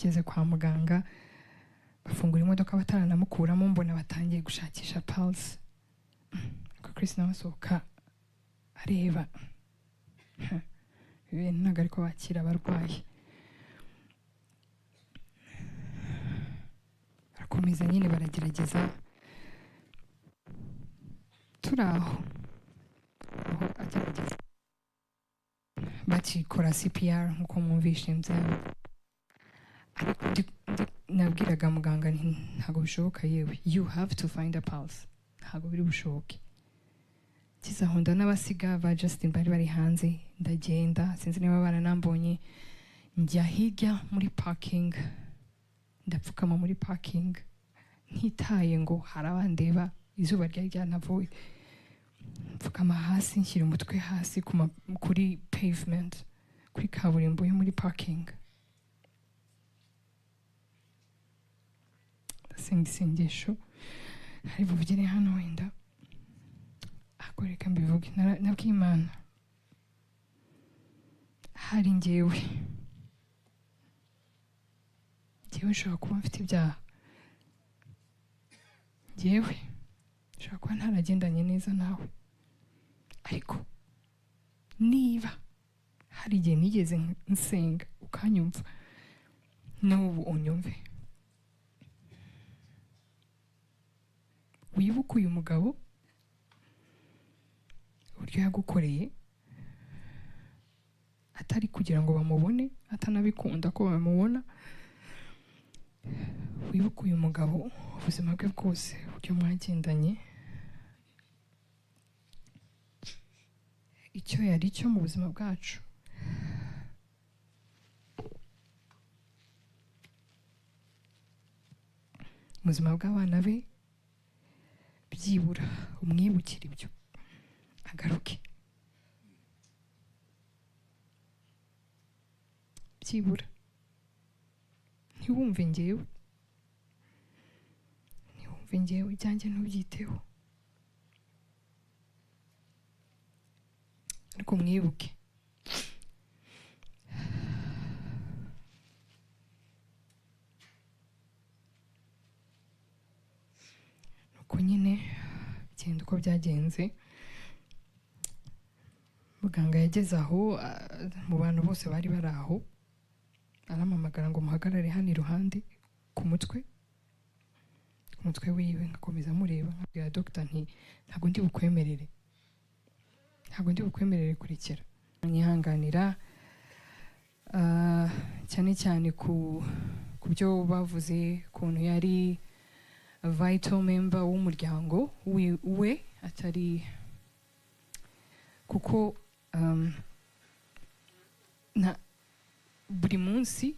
Tugeze kwa muganga bafungura imodoka bataranamukuramo, mbona batangiye gushakisha pulse. Ariko Chris nawe asohoka areba, ibintu ntabwo ariko bakira abarwayi. Barakomeza nyine baragerageza, turi aho aho agerageza bakikora CPR nkuko mwumvishe mbyabo. Ariko nabwiraga muganga nti ntabwo bishoboka, yewe you have to find a pulse, ntabwo biri bushoboke. Ngize aho ndanabasiga ba Justin bari bari hanze, ndagenda sinzi niba baranambonye, njya hirya muri parking, ndapfukama muri parking ntitaye ngo hari abandeba, izuba ryari ryanavuye. Mfukama hasi nshyira umutwe hasi kuri pavement, kuri kaburimbo yo muri parking. Ndasenga isengesho ntari buvugire hano wenda, ariko reka mbivuge. Nabwiye Imana hari njyewe nshobora kuba mfite ibyaha, njyewe nshobora kuba ntaragendanye neza nawe, ariko niba hari igihe nigeze nsenga ukanyumva, n'ubu unyumve. Wibuke uyu mugabo uburyo yagukoreye, atari kugira ngo bamubone, atanabikunda ko bamubona. Wibuke uyu mugabo ubuzima bwe bwose, uburyo mwagendanye, icyo yari cyo mu buzima bwacu. Mu buzima bw'abana be, byibura umwibukire ibyo, agaruke. Byibura ntiwumve njyewe, ntiwumve njyewe, ibyanjye ntubyiteho, ariko mwibuke. Nuko nyine bigenda uko byagenze. Muganga yageze aho mu bantu bose bari bari aho, arampamagara ngo muhagarare hano iruhande ku mutwe wiwe. Ngakomeza mureba, nkabwira doctor nti ntabwo ndi bukwemerere, ntabwo ndi bukwemerere kurekera. Nyihanganira cyane cyane ku byo bavuze, ukuntu yari vital member w'umuryango we, atari kuko buri munsi,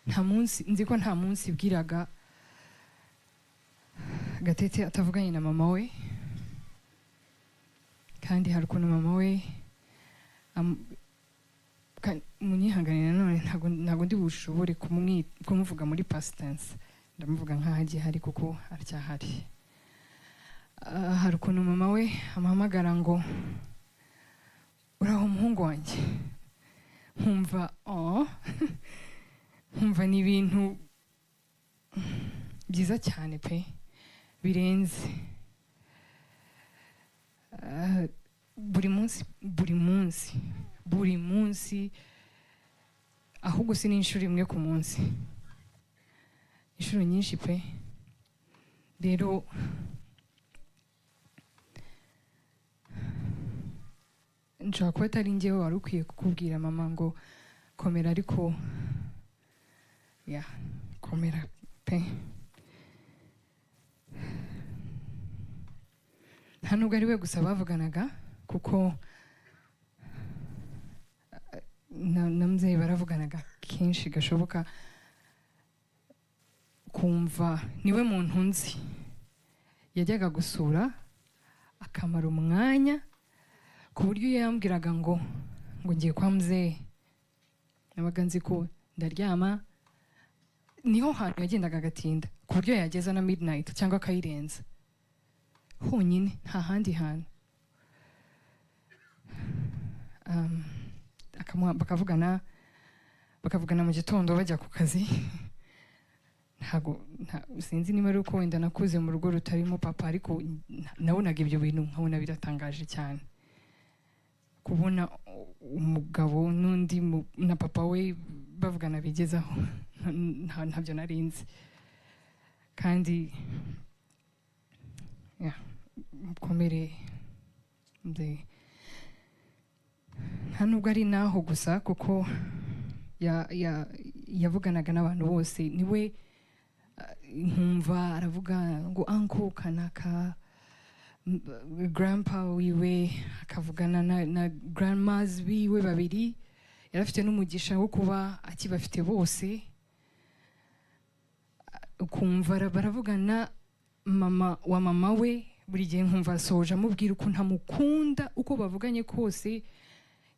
nta munsi nzi ko nta munsi bwiraga Gatete atavuganye na mama we. Kandi hari ukuntu mama we munyihanganira nanone, ntabwo ndi bushobore kumuvuga muri past tense, ndamuvuga nkaho agiye hari kuko aracyahari. Hari ukuntu mama we amuhamagara ngo uraho umuhungu wanjye, nkumva nkumva ni ibintu byiza cyane pe, birenze. Buri munsi buri munsi buri munsi, ahubwo si n'inshuro imwe ku munsi, inshuro nyinshi pe. Rero nshobora kuba atari njyewe wari ukwiye kukubwira mama ngo komera, ariko ya komera pe. Nta nubwo ari we gusa bavuganaga, kuko na mzee baravuganaga kenshi gashoboka. Kumva niwe muntu nzi yajyaga gusura akamara umwanya, ku buryo yambwiraga ngo ngiye kwa mzee, nabaga nzi ko ndaryama. Niho hantu yagendaga agatinda, ku buryo yageza na midnight cyangwa akayirenza honyine, nta handi hantu. Bakavugana, Bakavugana mu gitondo bajya ku kazi. Ntago sinzi niba ari uko wenda nakuze mu rugo rutarimo papa, ariko nabonaga ibyo bintu nkabona biratangaje cyane, kubona umugabo n'undi na papa we bavugana bigezaho. Ntabyo narinzi. Kandi yeah, mukomere mzee. Nta nubwo ari naho gusa, kuko yavuganaga n'abantu bose. Niwe nkumva aravuga ngo uncle kanaka, grandpa wiwe, akavugana na grandmas biwe babiri. Yari afite n'umugisha wo kuba akibafite bose. Ukumva baravugana, mama wa mama we buri gihe nkumva asoje amubwira ukuntu amukunda. Uko bavuganye kose,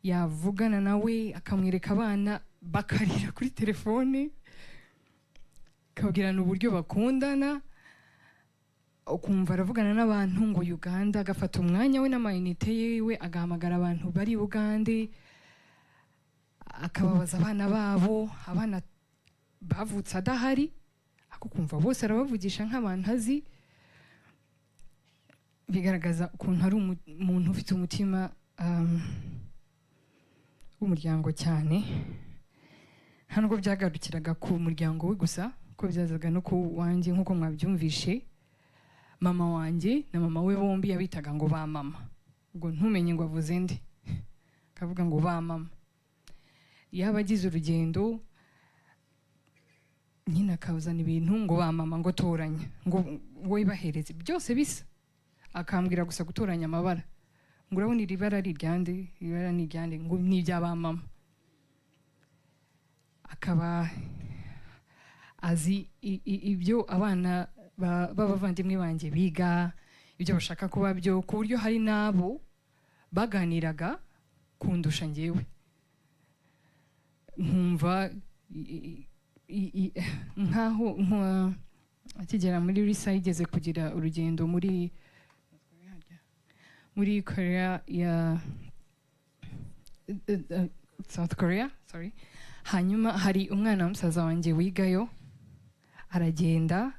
yavugana nawe akamwereka abana bakarira kuri telefone, akabwirana uburyo bakundana. Ukumva aravugana n'abantu ngo Uganda, agafata umwanya we n'amayinite yiwe, agahamagara abantu bari Bugande, akababaza abana babo, abana bavutse adahari, ako kumva bose arabavugisha nk'abantu azi. Bigaragaza ukuntu ari umuntu ufite umutima w'umuryango cyane. Nta nubwo byagarukiraga ku muryango we gusa, ko byazaga no ku wanjye. Nk'uko mwabyumvishe, mama wanjye na mama we bombi yabitaga ngo ba mama. Ubwo ntumenye ngo avuze nde, akavuga ngo ba mama. Yaba agize urugendo nyine, akazana ibintu ngo ba mama, ngo toranya, ngo wowe bahereze, byose bisa, akambwira gusa gutoranya amabara, ngo urabona iri bara ari iryande, iri bara ni iryande, ngo ni ibya ba mama. Akaba azi ibyo abana b'abavandimwe banjye biga, ibyo bashaka kuba byo, ku buryo hari n'abo baganiraga kundusha njyewe. Nkumva nkaho akigera muri risa, yigeze kugira urugendo muri Korea ya South Korea, sorry. Hanyuma hari umwana wa musaza wanjye wigayo, aragenda.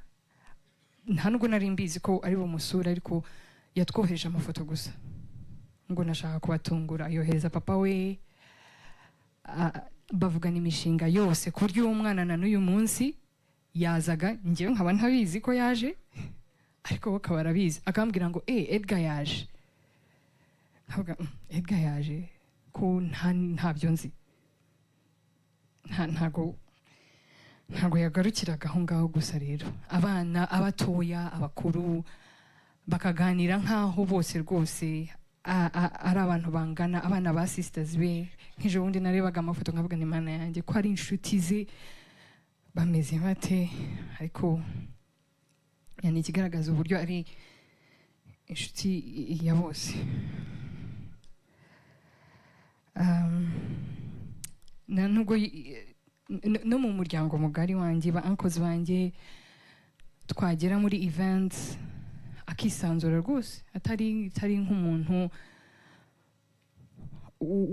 Nta nubwo nari mbizi ko ari bumusure, ariko yatwohereje amafoto gusa, ngo nashaka kubatungura. Yohereza papa we, bavugana imishinga yose, ku buryo uwo mwana na n'uyu munsi yazaga njyewe nkaba ntabizi ko yaje, ariko we akaba arabizi, akambwira ngo eh, Edgar yaje. Nkavuga: Edgar yaje ko ntabyo nzi?" Ntago yagarukiraga aho ngaho gusa rero. Abana abatoya, abakuru, bakaganira nk'aho bose rwose ari abantu bangana. Abana ba sisters be, nk'ejo bundi narebaga amafoto nkavuga ni Mana yanjye, ko ari inshuti ze, bameze bate? Ariko ni ikigaragaza uburyo ari inshuti ya bose. Na nubwo no mu muryango mugari wanjye, ba uncles banjye, twagera muri events akisanzura rwose, atari nk'umuntu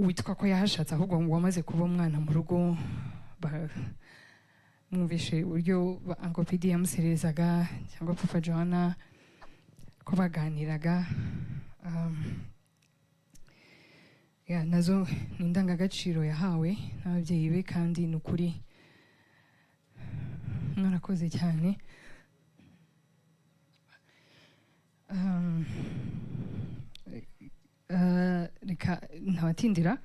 witwa ko yahashatse, ahubwo wamaze kuba umwana mu rugo. Mwumvishe uburyo ba Uncle PD yamuserezaga, cyangwa Papa Joanna, ko baganiraga. Yeah, nazo ni indangagaciro yahawe n'ababyeyi be. Kandi ni ukuri mwarakoze cyane. Reka ntabatindira,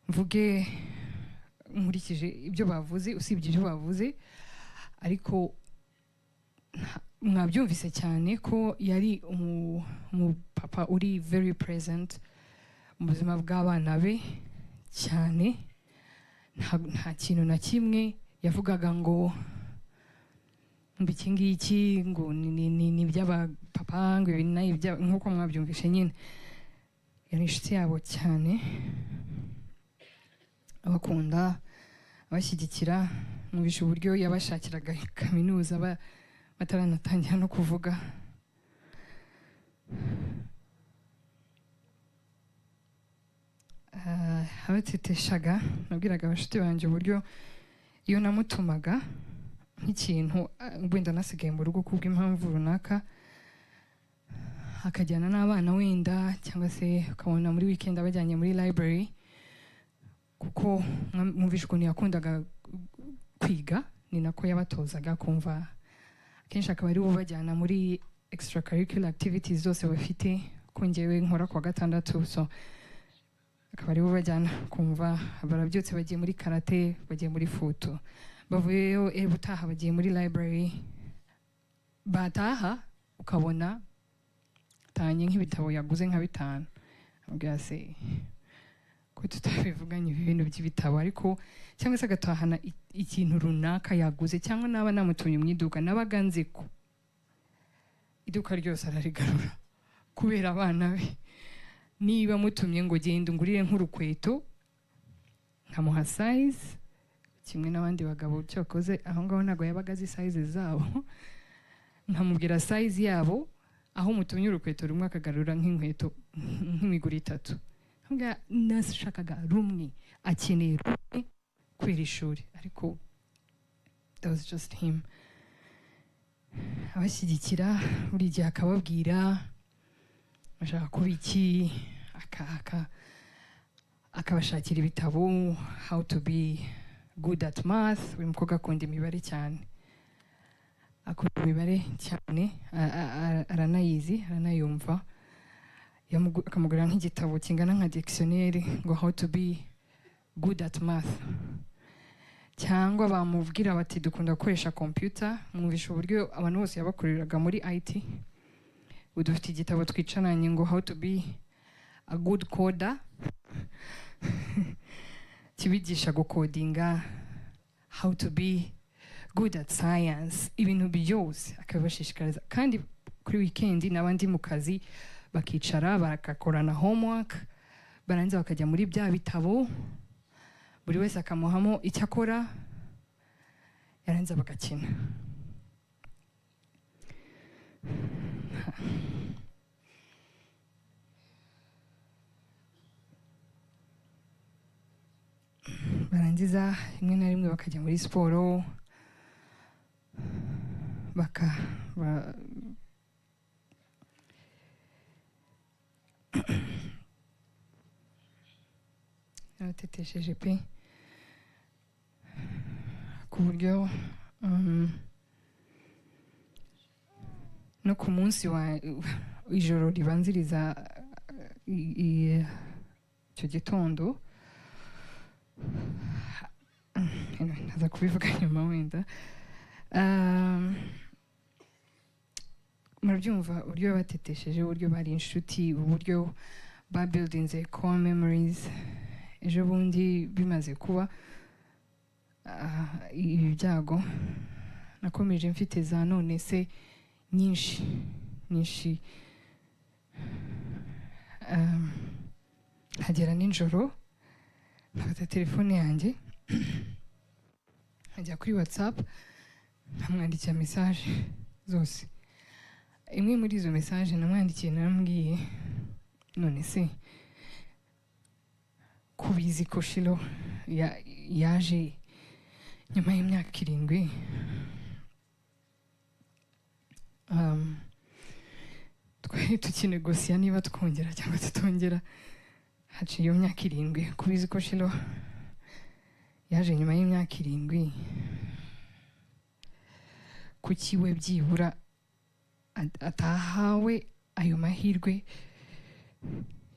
mvuge nkurikije ibyo bavuze. Usibye ibyo bavuze ariko, mwabyumvise cyane ko yari umupapa uri very present mu buzima bw'abana be cyane. Nta kintu na kimwe yavugaga ngo iki ngiki ngo ni iby'abapapa, ngo ibi ni nk'uko mwabyumvishe nyine, yari inshuti yabo cyane, abakunda, abashyigikira. Mwumvishe uburyo yabashakiraga kaminuza bataranatangira no kuvuga. Abateteshaga, nabwiraga abashuti banjye uburyo iyo namutumaga nk'ikintu, wenda nasigaye mu rugo kubw'impamvu runaka, akajyana n'abana wenda, cyangwa se ukabona muri weekend abajyanye muri library, kuko mwumvishe ukuntu yakundaga kwiga, ni nako yabatozaga kumva. Akenshi akaba ari bo bajyana muri extracurricular activities zose bafite, ko njyewe nkora kuwa gatandatu, so akaba ari bo bajyana. Kumva barabyutse bagiye muri karate, bagiye muri foot, bavuyeyo ubutaha bagiye muri library, bataha ukabona tanye nk'ibitabo yaguze nka 5. Ambwira se ko tutabivuganye ibi bintu by'ibitabo, ariko cyangwa se agatahana ikintu runaka yaguze, cyangwa naba namutumye mu iduka, nabaga nzi ko iduka ryose ararigarura kubera abana be. Niba mutumye ngo genda ungurire nk'urukweto, nkamuha size kimwe n'abandi bagabo, cyokoze aho ngaho ntabwo yabaga azi size zabo, nkamubwira size yabo, aho mutumye urukweto rumwe akagarura nk'inkweto nk'imiguru 3. Nkamubwira nashakaga rumwe, akeneye rumwe kubera ishuri, ariko that was just him. Abashyigikira buri gihe, akababwira bashaka kuba iki, akabashakira ibitabo, how to be good at math. Uyu mukobwa akunda imibare cyane, akunda imibare cyane, aranayizi, aranayumva. Akamugurira nk'igitabo kingana nka dictionnaire ngo how to be good at math, cyangwa bamubwira bati dukunda gukoresha computer. Mwumvisha uburyo abantu bose yabakoreraga muri IT. Ubu dufite igitabo twicaranye ngo how to be a good coder, kibigisha gukodinga, how to be good at science, ibintu byose akabibashishikariza. Kandi kuri weekend n'abandi mu kazi bakicara bagakorana homework, barangiza bakajya muri bya bitabo, buri wese akamuhamo icyo akora, yarangiza bagakina. Barangiza rimwe na rimwe bakajya muri siporo, baka ba, yaratetesheje pe, ku buryo no ku munsi wa ijoro ribanziriza icyo gitondo, ntaza kubivuga nyuma wenda. Murabyumva uburyo batetesheje, uburyo bari inshuti, uburyo babuildinze core memories. Ejo bundi bimaze kuba ibi byago, nakomeje mfite za none se nyinshi nyinshi. Nkagera nijoro nkafata telefone yanjye, nkajya kuri WhatsApp, nkamwandikira message zose. Imwe muri izo message namwandikiye, naramubwiye none se kubizi ko Shilo yaje nyuma y'imyaka 7, twari tukinegosiya niba twongera cyangwa tutongera, haciye iyo myaka 7, kubizi ko Shilo yaje nyuma y'imyaka 7, kuki we byibura atahawe ayo mahirwe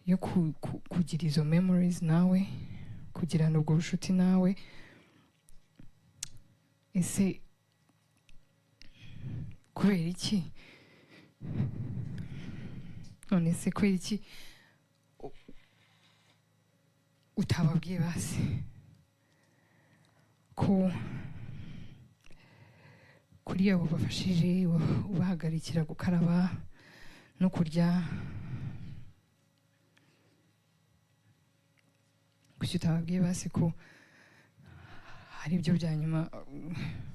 yo kugira izo memories nawe, kugirana ubwo bushuti nawe? Ese kubera iki? None se kubera iki utababwiye basi ko kuri abo bafashije ubahagarikira gukaraba no kurya, kuki utababwiye basi ko hari ibyo bya nyuma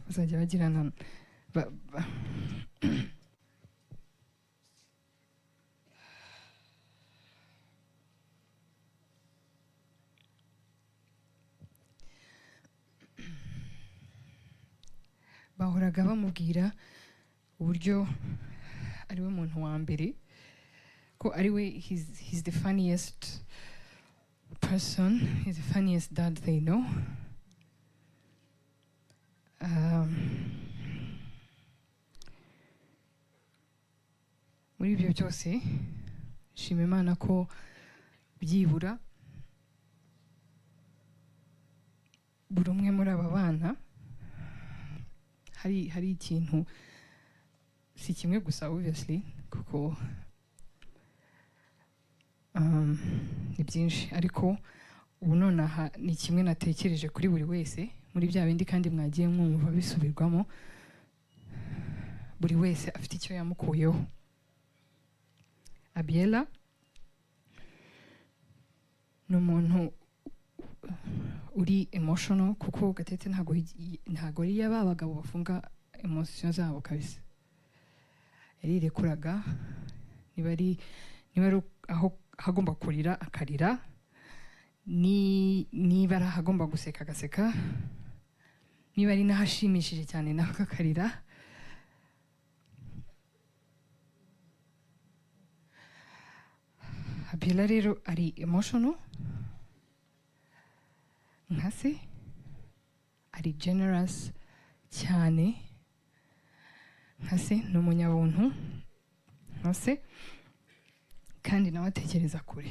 bazajya bagirana Bahoraga bamubwira uburyo ari we muntu wa mbere, ko ari we, he's the funniest person, he's the funniest dad they know. Muri ibyo byose, nshima Imana ko byibura buri umwe muri aba bana hari ikintu, si kimwe gusa obviously, kuko ni byinshi, ariko ubu nonaha ni kimwe natekereje kuri buri wese muri bya bindi, kandi mwagiye mwumva bisubirwamo. Buri wese afite icyo yamukuyeho. Abiela ni umuntu uri emotional, kuko Gatete ntago ari ba bagabo bafunga emotion zabo kabisa. Yarirekuraga, niba ari aho hagomba kurira akarira, niba ari ahagomba guseka agaseka, niba ari n'ahashimishije cyane nawe akarira. Abiela rero ari emotional nka se, ari generous cyane nka se, ni umunyabuntu nka se, kandi nawe atekereza kure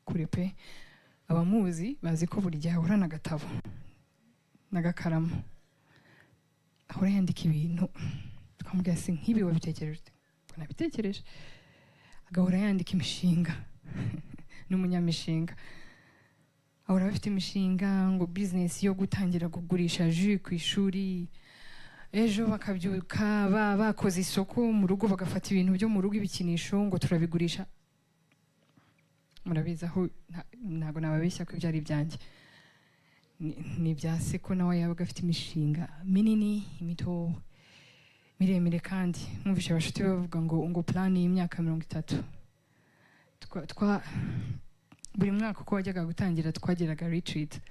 kure pe. Abamuzi bazi ko buri gihe ahorana agatabo n'agakaramu, ahora yandika ibintu, tukamubwira se nk'ibi wabitekereje ute? Ngo nabitekereje. Agahora yandika imishinga, ni umunyamishinga, ahora afite imishinga, ngo business yo gutangira kugurisha jus ku ishuri, ejo bakabyuka bakoze isoko mu rugo, bagafata ibintu byo mu rugo, ibikinisho, ngo turabigurisha. Murabizi aho ntago nababeshya ko ibyo ari ibyanjye, ni ibya se, ko nawe yabaga afite imishinga minini, imito, miremire. Kandi mwumvishe abashuti bavuga ngo plan y'imyaka 30. Buri mwaka uko wajyaga gutangira twageraga retreat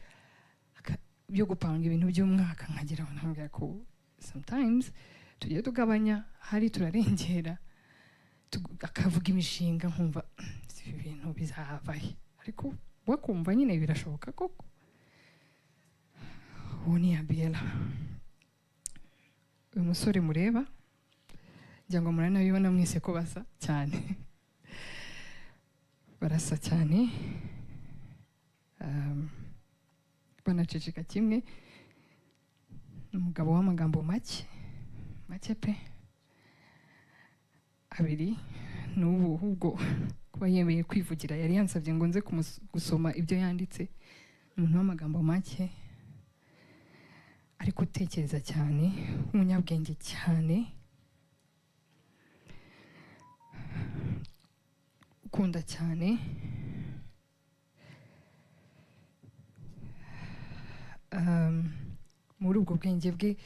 byo gupanga ibintu by'umwaka, nkagera aho nkambwira ko sometimes tugiye tugabanya, hari turarengera, akavuga imishinga nkumva ibi bintu bizava he, ariko we kumva nyine birashoboka koko. Uwo ni Abiela. Uyu musore mureba, ngira ngo muranabibona mwese ko basa cyane, barasa cyane, banaceceka kimwe. Ni umugabo w'amagambo make make pe, abiri n'ubu ahubwo kuba yemeye kwivugira, yari yansabye ngo nze gusoma ibyo yanditse. Umuntu w'amagambo make ariko utekereza cyane, w'umunyabwenge cyane, ukunda cyane. Muri ubwo bwenge bwe,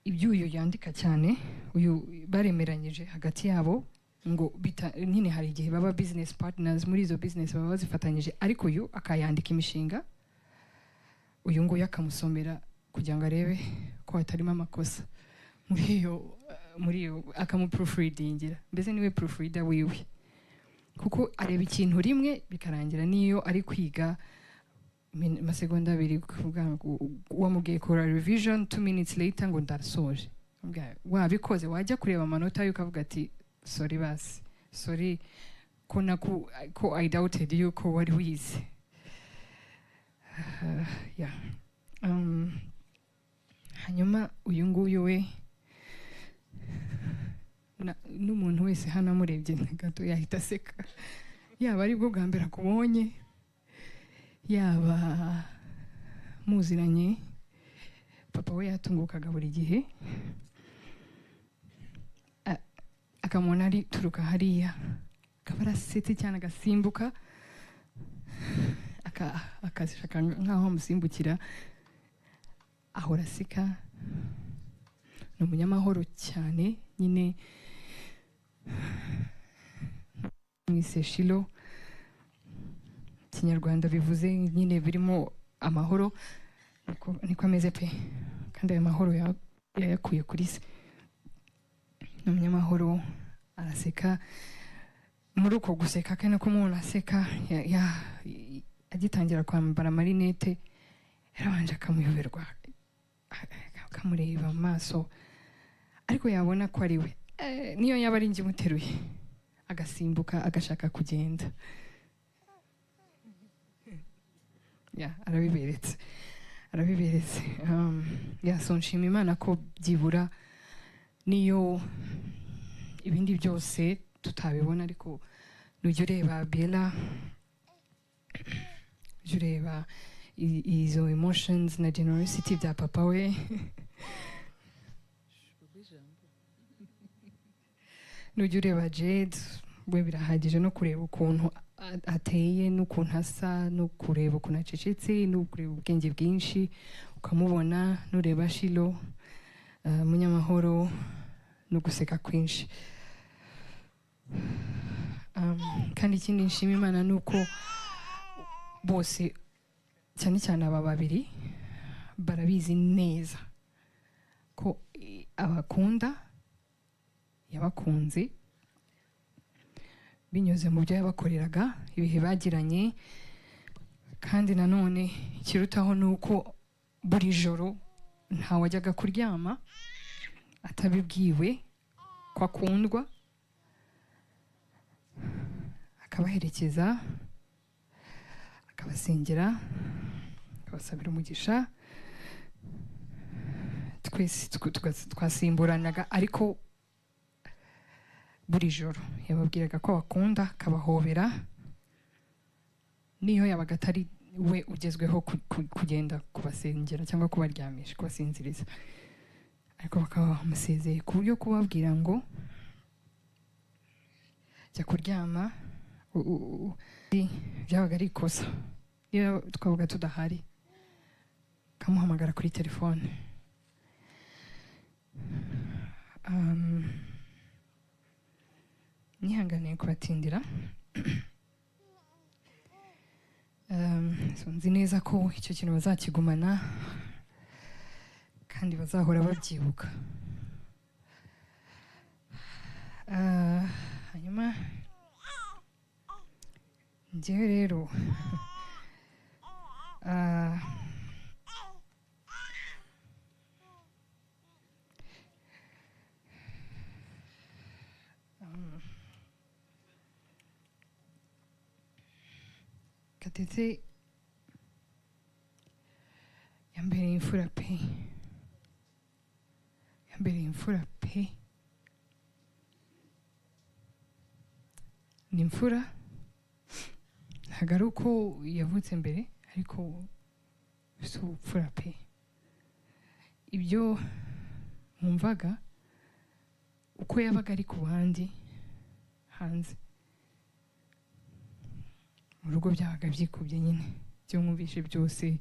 iby'uyu yandika cyane, uyu baremeranyije hagati yabo ngo nyine hari igihe baba business partners, muri izo business baba bazifatanyije, ariko uyu akayandika imishinga, uyu nguyu akamusomera kugira ngo arebe ko hatarimo amakosa muri iyo, akamuproofreadingira, mbese niwe proofreader wiwe, kuko areba ikintu rimwe bikarangira. Niyo ari kwiga amasegonda abiri, kuvuga ngo wamubwiye kora revision, 2 minutes later ngo ndasoje, wabikoze, wajya kureba amanota ye ukavuga ati sorry basi, sorry ko I doubted yuko wari wize. Yeah. Hanyuma uyu nguyu we, n'umuntu wese hano amurebye gato yahita aseka, yaba ari bwo bwa mbere akubonye, yaba muziranye. Papa we yatungukaga buri gihe, akamubona ari turuka hariya, akaba arasetse cyane, agasimbuka, akashaka nkaho amusimbukira, ahora aseka. Ni umunyamahoro cyane nyine, mwise Shilo, Kinyarwanda bivuze nyine birimo amahoro, niko ameze pe. Kandi ayo mahoro Yayakuye kuri se. Ni umunyamahoro, araseka. Muri uko guseka ke, nako umuntu aseka, agitangira kwambara amarinete yarabanje akamuyoberwa, akamureba mu maso, ariko yabona ko ari we, niyo yaba ari njye umuteruye, agasimbuka agashaka kugenda. Ya, arabiberetse, arabiberetse. Ya, so nshima Imana ko byibura niyo ibindi byose tutabibona, ariko nujya ureba Bella, ujya ureba izo emotions na generosity bya papa we, nujya ureba Jade we, birahagije no kureba ukuntu ateye n'ukuntu asa, no kureba ukuntu acecetse, no kureba ubwenge bwinshi ukamubona, nureba Shilo, munyamahoro no guseka kwinshi. Kandi ikindi nshima Imana ni uko bose, cyane cyane aba babiri, barabizi neza ko abakunda, yabakunze binyuze mu byo yabakoreraga, ibihe bagiranye. Kandi nanone ikirutaho ni uko buri joro ntawajyaga kuryama atabibwiwe ko akundwa, akabaherekeza, akabasengera, akabasabira umugisha. Twese twasimburanaga, ariko buri joro yababwiraga ko abakunda, akabahobera, niyo yabaga atari we ugezweho kugenda kubasengera cyangwa kubaryamisha, kubasinziriza, ariko bakaba bamusezeye, ku buryo kubabwira ngo jya kuryama byabaga ari ikosa. Iyo twabaga tudahari, kamuhamagara kuri telefone. Nihanganiye kubatindira. So nzi neza ko icyo kintu bazakigumana kandi bazahora babyibuka. Hanyuma njyewe rero, Gatete yambereye imfura pe, yambereye imfura pe. Ni imfura, ntabwo ari uko yavutse mbere, ariko si ubupfura pe. Ibyo mwumvaga uko yabaga ari ku bandi hanze, mu rugo byabaga byikubye nyine, ibyo mwumvishe byose.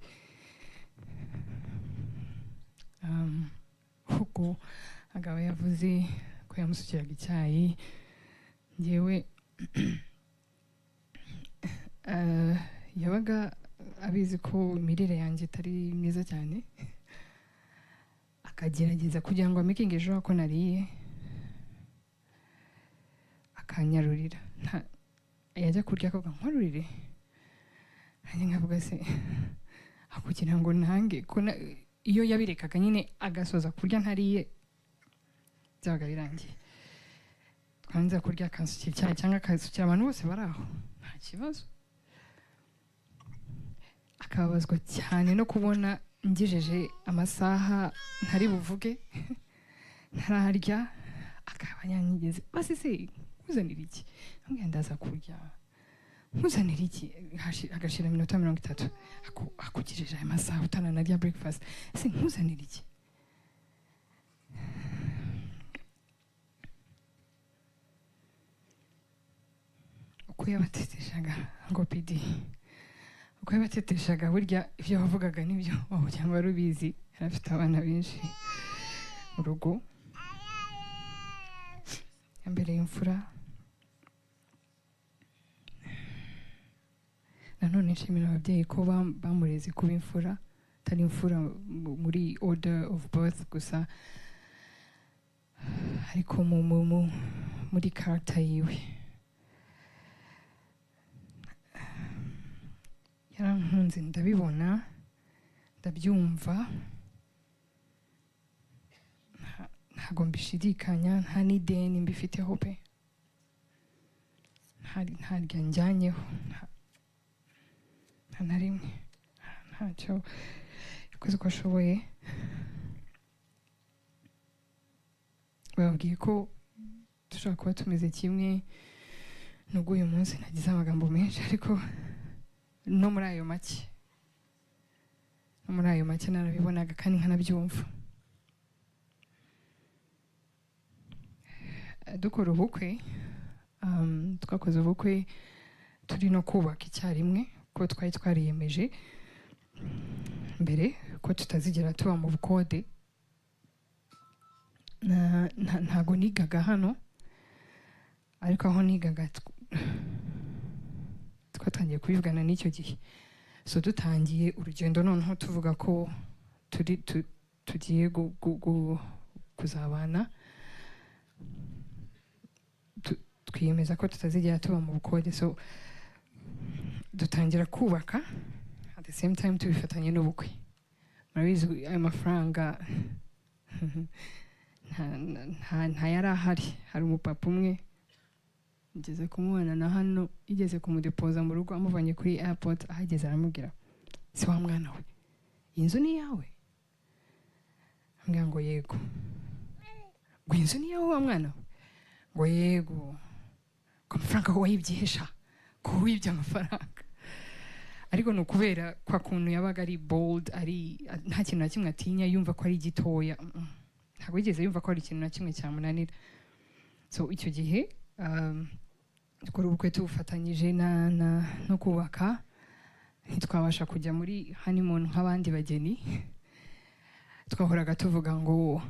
Kuko akaba yavuze ko yamusukiraga icyayi, njyewe yabaga abizi ko imirire yanjye itari myiza cyane, akagerageza kugira ngo amakinge ejo ko nariye, akanyarurira. Yajya kurya akavuga nkorurire, nanjye nkavuga se kugira ngo ntange ko iyo yabirekaga nyine agasoza kurya ntariye, byabaga birangiye. Twanze kurya akansukira icyayi cyangwa akasukira abantu bose bari aho, nta kibazo. Akababazwa cyane no kubona ngejeje amasaha ntari buvuge ntararya, akaba yanyigeze basi se nkuzanira iki, nkubwira ndaza kurya, nkuzanira iki, agashira iminota 30, akugejeje aya masaha utananarya breakfast, ese nkuzanira iki? Uko yabateteshaga ngo pidi, uko yabateteshaga burya ibyo wavugaga nibyo waba cyangwa wari ubizi. Yari afite abana benshi mu rugo, yambereye imfura. Nanone nshimira ababyeyi ko bamureze kuba imfura. Atari imfura muri order of birth gusa, ariko muri character yiwe. Yarankunze, ndabibona, ndabyumva, ntago mbishidikanya, nta n'ideni mbifiteho pe, ntarya njyanyeho, nta na rimwe, ntacyo. Yakoze uko ashoboye. Bababwiye ko dushobora kuba tumeze kimwe, nubwo uyu munsi nagize amagambo menshi, ariko no muri ayo make, narabibonaga kandi nkanabyumva. Dukora ubukwe, twakoze ubukwe turi no kubaka icyarimwe, ko twari twariyemeje mbere ko tutazigera tuba mu bukode. Ntago nigaga hano, ariko aho nigaga twatangiye kubivugana n'icyo gihe. So dutangiye urugendo noneho tuvuga ko tugiye kuzabana, twiyemeza ko tutazigera tuba mu bukode. So dutangira kubaka at the same time tubifatanye n'ubukwe. Murabizi ayo mafaranga nta yari ahari. Hari umupapa umwe ngeze kumubona na hano, igeze kumudepoza mu rugo amuvanye kuri airport, ahageze aramubwira, si wa mwana we, inzu ni iyawe? Ambwira ngo yego. Ngo inzu ni iyawe wa mwana we? Ngo yego. Ngo amafaranga wayibye, ko wibye amafaranga? Ariko ni ukubera kwa kuntu yabaga ari bold, ari nta kintu na kimwe atinya, yumva ko ari gitoya, ntabwo yigeze yumva ko hari ikintu na kimwe cyamunanira. So icyo gihe dukora ubukwe tubufatanyije no kubaka, ntitwabasha kujya muri honeymoon nk'abandi bageni. Twahoraga tuvuga ngo,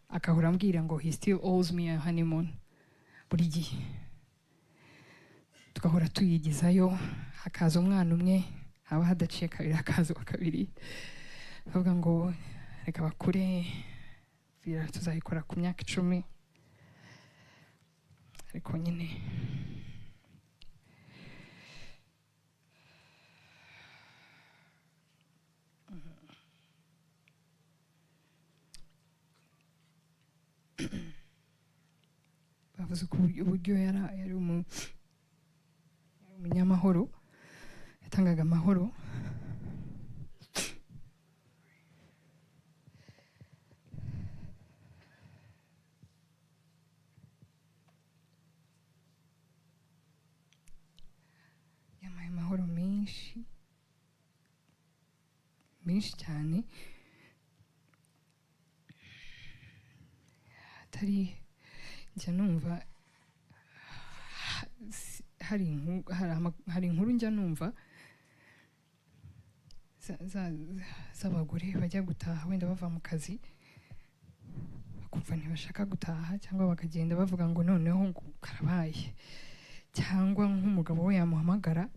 akahora ambwira ngo he still owes me a honeymoon buri gihe. Tugahora tuyigizayo, hakaza umwana umwe, haba hadaciye kabiri hakaza uwa kabiri, bavuga ngo reka bakure, tuzayikora ku myaka 10. Ariko nyine bavuze ko uburyo yari umunyamahoro, yatangaga amahoro. Yampaye amahoro menshi menshi cyane, atari njya numva hari inkuru njya numva z'abagore bajya gutaha wenda bava mu kazi bakumva ntibashaka gutaha, cyangwa bakagenda bavuga ngo noneho karabaye, cyangwa nk'umugabo we yamuhamagara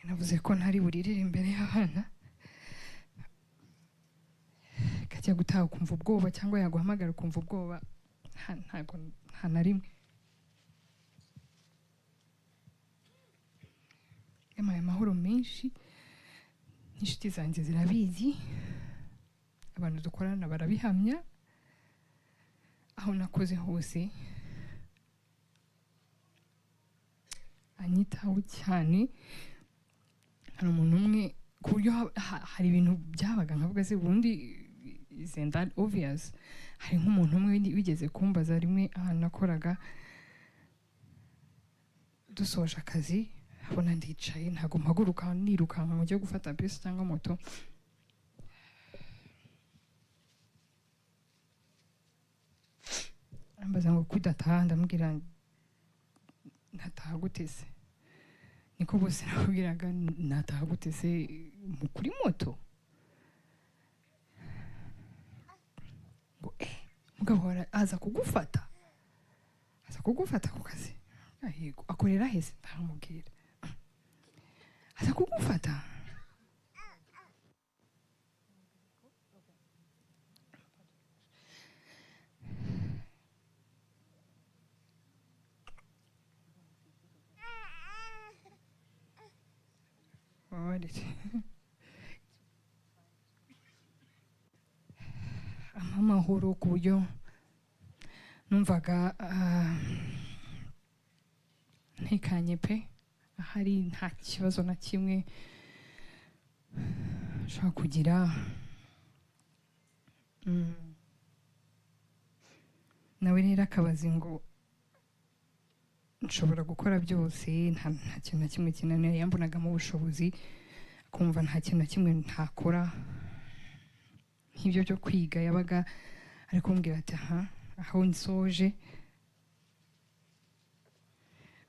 navuze ko ntari buririre imbere y'abana, kajya gutaha ukumva ubwoba, cyangwa yaguhamagara ukumva ubwoba. Ntago nta na rimwe. Yampaye amahoro menshi, n'inshuti zanjye zirabizi, abantu dukorana barabihamya, aho nakoze hose anyitaho cyane. Hari umuntu umwe ku buryo hari ibintu byabaga nkavuga se ubundi isn't that obvious. Hari nk'umuntu umwe wigeze kumbaza rimwe ahantu nakoraga, dusoje akazi, abona ndicaye ntago mpaguruka nirukanka ngo njye gufata bisi cyangwa moto, arambaza ngo kudataha, ndamubwira nataha gute se? Niko bose nakubwiraga nataha gute se kuri moto? Ngo mugabo aza kugufata, aza kugufata ku kazi. Yego. Akorera hese? Ntaramubwira. Aza kugufata. Babarire. Ampa amahoro ku buryo numvaga ntekanye pe, ahari nta kibazo na kimwe nshobora kugira. Nawe rero akabazi ngo nshobora gukora byose, nta kintu na kimwe kinaniye. Yambonagamo ubushobozi, akumva nta kintu na kimwe ntakora. Nk'ibyo byo kwiga yabaga ari kumbwira ati aha aho nsoje.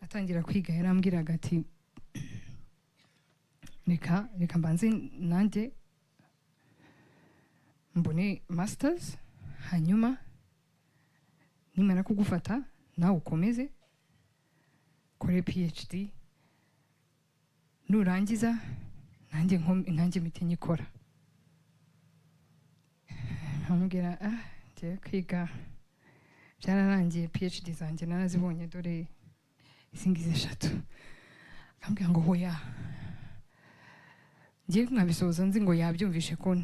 Atangira kwiga yarambwiraga ati reka reka mbanze nanjye mbone masters, hanyuma nimara kugufata nawe ukomeze kore PhD, nurangiza nanjye nanjye mpite nyikora. Nkamubwira ngiye kwiga byararangiye, PhD zanjye narazibonye, dore izi ngizi 3. Akambwira ngo hoya, ngiye nkabisoza nzi ngo yabyumvishe ko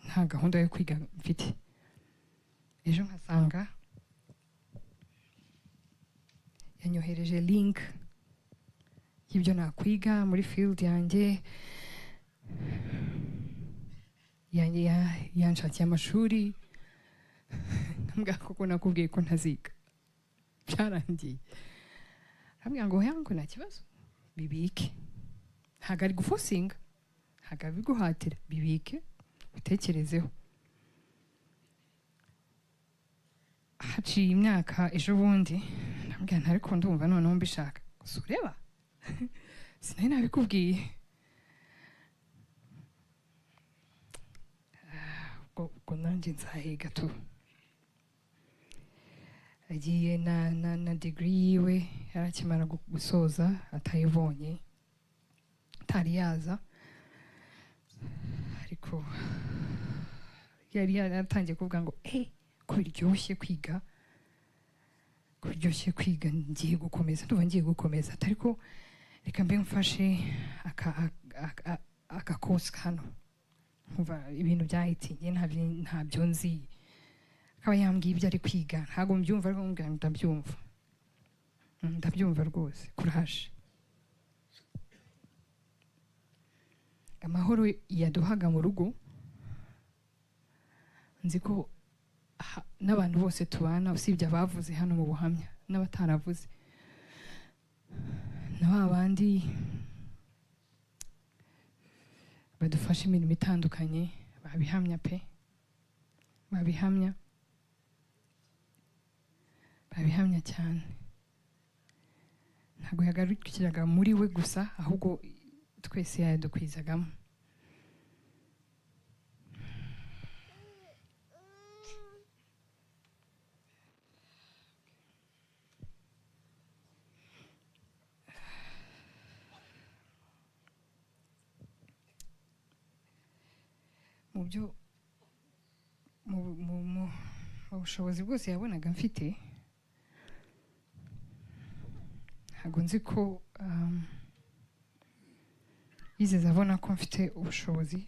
nta gahunda yo kwiga mfite. Ejo nkasanga yanyohereje link y'ibyo nakwiga muri field yanjye, yanshakiye amashuri. Nkambwira koko nakubwiye ko ntaziga, byarangiye. Arambwira ngo hoya, ngo nta kibazo, bibike. Ntabwo ari gufosinga, ntabwo ari guhatira, bibike utekerezeho. Haciye imyaka ejo bundi ndamubwira nti ariko ndumva noneho mbishaka. Gusa ureba sinari nabikubwiye. Ubwo nanjye nzahiga tu. Agiye na degree yiwe yarakimara gusoza atayibonye, atari yaza, ariko yari yaratangiye kuvuga ngo ko biryoshye kwiga, ko biryoshye kwiga, ngiye gukomeza, ndumva ngiye gukomeza, ariko reka mbe mfashe aka course hano, nkumva ibintu byahitinye ntabyo nzi. Akaba yambwiye ibyo ari kwiga, ntabwo mbyumva, ariko mbwira ndabyumva, ndabyumva rwose, courage. Amahoro yaduhaga mu rugo, nzi ko n'abantu bose tubana, usibye abavuze hano mu buhamya n'abataravuze, na ba bandi badufasha imirimo itandukanye babihamya pe, babihamya, babihamya cyane. Ntabwo yagarukiraga muri we gusa, ahubwo twese yadukwizagamo. Mu byo mu bushobozi bwose yabonaga mfite, ntabwo nzi ko yizeza abona ko mfite ubushobozi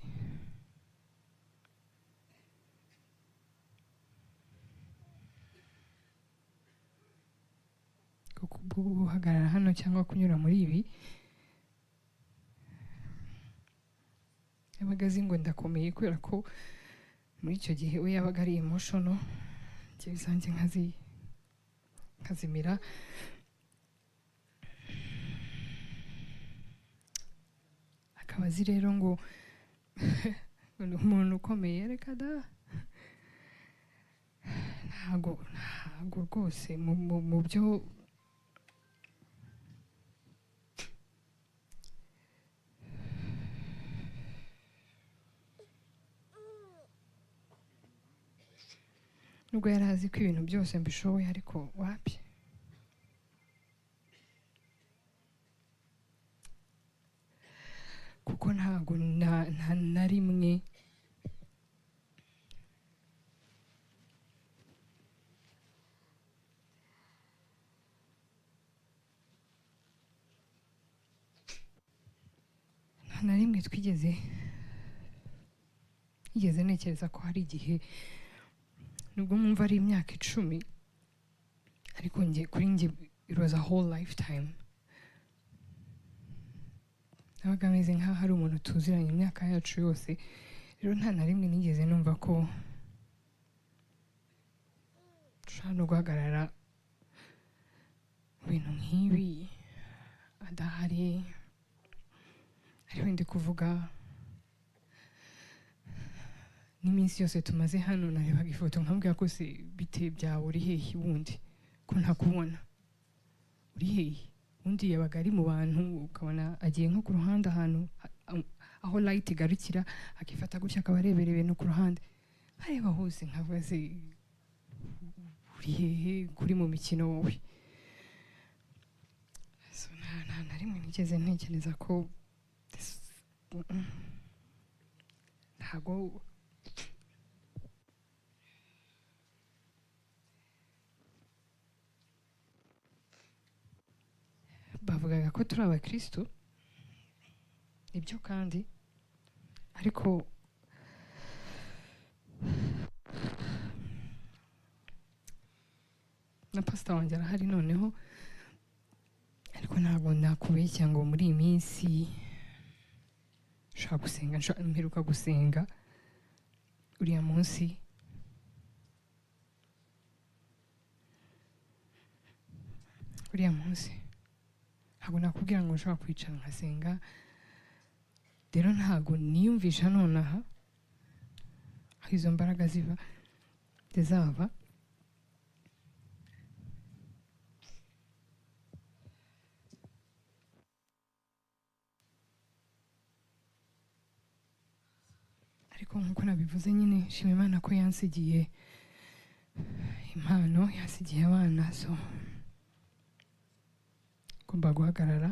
bwo guhagarara hano cyangwa kunyura muri ibi. Yabaga azi ngo ndakomeye, kubera ko muri icyo gihe we yabaga ari emotional, njyewe zanjye nkazimira. Akaba azi rero ngo ni umuntu ukomeye, reka da, ntabwo rwose mu byo nubwo yari azi ko ibintu byose mbishoboye, ariko wapi. Kuko ntago na rimwe twigeze nigeze ntekereza ko hari igihe, nubwo mwumva ari imyaka 10, ariko nge kuri nge it was a whole lifetime. Nabaga meze nk'aho hari umuntu tuziranye imyaka yacu yose. Rero nta na rimwe nigeze numva ko nshobora no guhagarara mu bintu nk'ibi adahari, ariwe ndi kuvuga. N'iminsi yose tumaze hano narebaga ifoto nkambwira ko se bite byawe, uri hehe wundi ko ntakubona, uri hehe? Undi yabaga ari mu bantu, ukabona agiye nko ku ruhande ahantu aho light igarukira, akifata gutya akaba arebera ibintu ku ruhande, areba hose nkavuga se uri hehe kuri mu mikino wowe? So nta na rimwe nigeze ntekereza ko ntago bavugaga ko turi abakristo, ibyo kandi, ariko na pastor wanjye arahari noneho, ariko ntabwo nakubeshya ngo muri iyi minsi nshaka gusenga, mperuka gusenga uriya munsi ntabwo nakubwira ngo nshobora kwicara nkasenga. Rero ntabwo niyumvisha nonaha aho izo mbaraga ziba zizava. Ariko nkuko nabivuze nyine, nshima Imana ko yansigiye impano, yansigiye abana, so ngomba guhagarara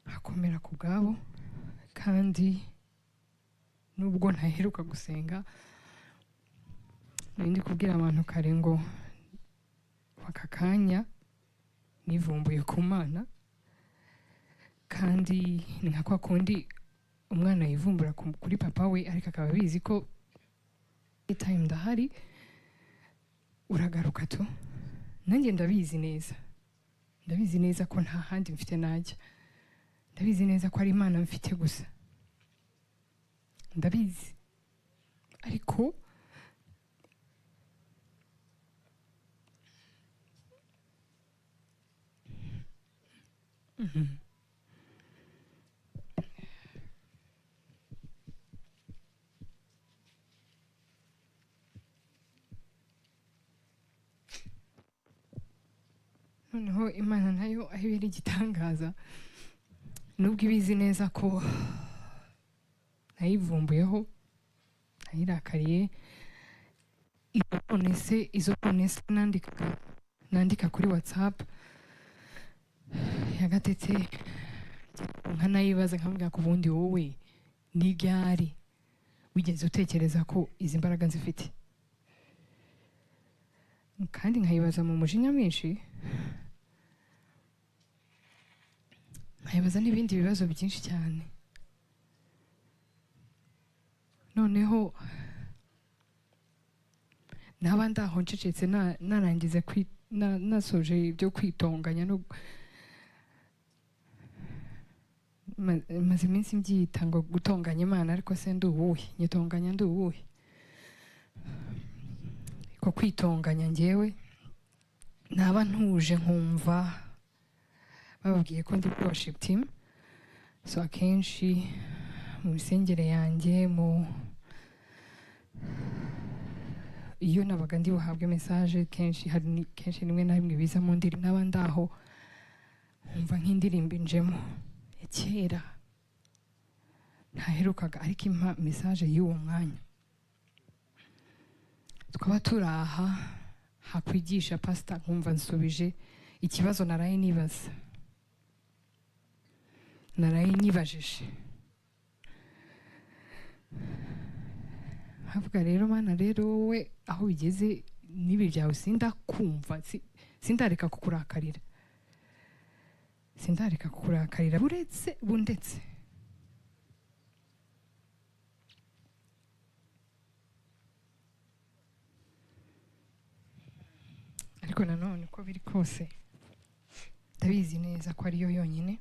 nkakomera ku bwabo. Kandi nubwo ntaheruka gusenga, nari ndi kubwira abantu kare ngo aka kanya nivumbuye ku Mana, kandi ni nka kwa kundi umwana yivumbura kuri papa we, ariko akaba abizi ko time ndahari uragaruka tu. Nanjye ndabizi neza, ndabizi neza ko nta handi mfite najya, ndabizi neza ko ari Imana mfite gusa, ndabizi. Ariko noneho Imana nayo aho ibera igitangaza, nubwo ibizi neza ko nayivumbuyeho, nayirakariye, izo none se nandika kuri WhatsApp ya Gatete, nkanayibaza nkamubwira ko ubundi wowe ni ryari wigeze utekereza ko izi mbaraga nzifite? Kandi nkayibaza mu mujinya mwinshi, nkayibaza n'ibindi bibazo byinshi cyane. Noneho naba ndaho ncecetse, narangiza nasoje ibyo kwitonganya, no maze iminsi mbyita ngo gutonganya Imana, ariko se ndi uwuhe? Nyitonganya ndi uwuhe? Ko kwitonganya njyewe naba ntuje, nkumva bababwiye ko ndi worship team, so akenshi mu misengere yanjye, mu iyo nabaga ndi buhabwe message, kenshi hari kenshi rimwe na rimwe biza mu ndirimbo, naba ndaho nkumva nk'indirimbo injemo ya kera ntaherukaga, ariko impa message y'uwo mwanya. Twaba turaha hakwigisha pastor, nkumva nsubije ikibazo naraye nibaza, naraye nyibajije. Havuga rero Mana, rero wowe aho bigeze n'ibi byawe sindakumva, sindareka kukurakarira, sindareka kukurakarira buretse bundetse. Ariko nanone uko biri kose ndabizi neza ko ariyo yonyine,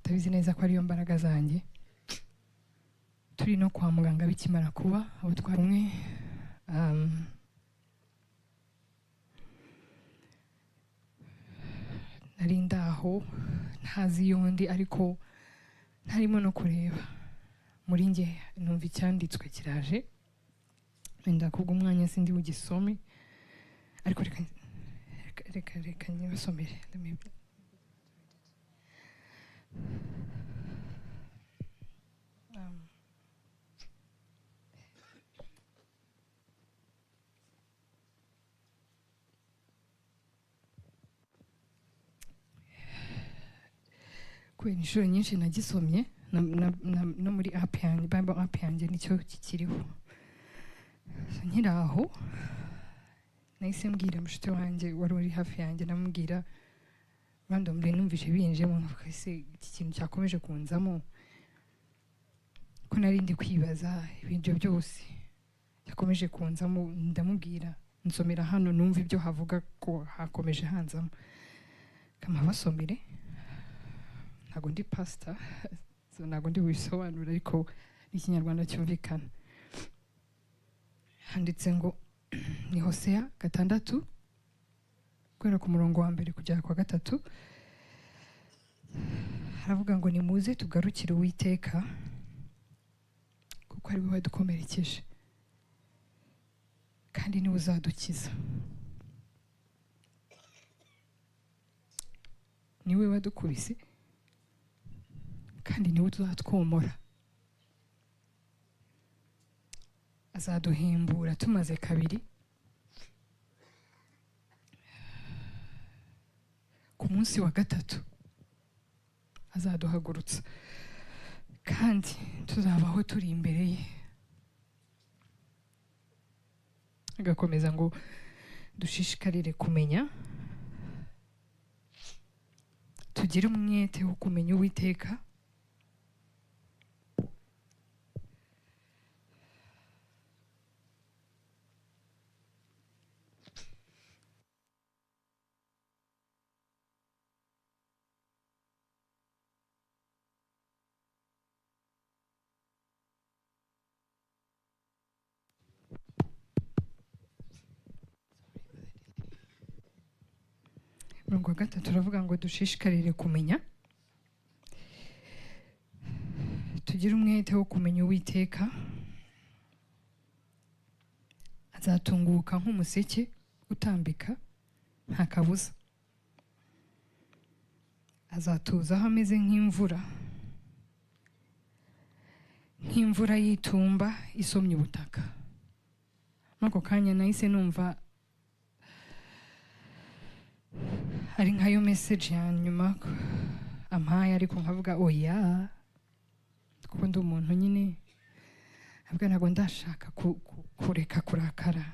ndabizi neza ko ariyo mbaraga zanjye. Turi no kwa muganga bikimara kuba, abo twari kumwe, nari ndaho ntazi iyo ndi, ariko ntarimo no kureba muri njye, numva icyanditswe kiraje, wenda kubwo umwanya sindi bugisome, ariko reka reka reka nyibasomere. Kubera inshuro nyinshi nagisomye no muri app yanjye, Bible app yanjye nicyo kikiriho. Nkiri aho nahise mbwira mushiki wanjye wari uri hafi yanjye, namubwira randomly numvise binjemo, nkavuga ese iki kintu cyakomeje kunzamo ko nari ndi kwibaza ibyo byose cyakomeje kunzamo. Ndamubwira nsomera hano numva ibyo havuga ko hakomeje hanzamo, kama basomere. Ntabwo ndi pastor, so ntabwo ndi bubisobanure, ariko n'ikinyarwanda cyumvikana. Handitse ngo ni Hosea 6 guhera ku murongo wa 1 kugera kwa 3, haravuga ngo nimuze tugarukire Uwiteka kuko ari we wadukomerekeje kandi niwe uzadukiza. Niwe wadukubise kandi niwe uzatwomora, azaduhimbura tumaze kabiri. Ku munsi wa 3 azaduhagurutsa kandi tuzabaho turi imbere ye. Agakomeza ngo dushishikarire kumenya, tugire umwete wo kumenya Uwiteka, Murongo wa 3 uravuga ngo dushishikarire kumenya, tugire umwete wo kumenya Uwiteka, azatunguka nk'umuseke utambika nta kabuza, azatuzaho ameze nk'imvura, nk'imvura y'itumba isomye ubutaka. Muri ako kanya nahise numva ari nkayo message ya nyuma ampaye, ariko nkavuga oya, kuko ndi umuntu nyine, ntabwo ntabwo ndashaka kureka kurakara.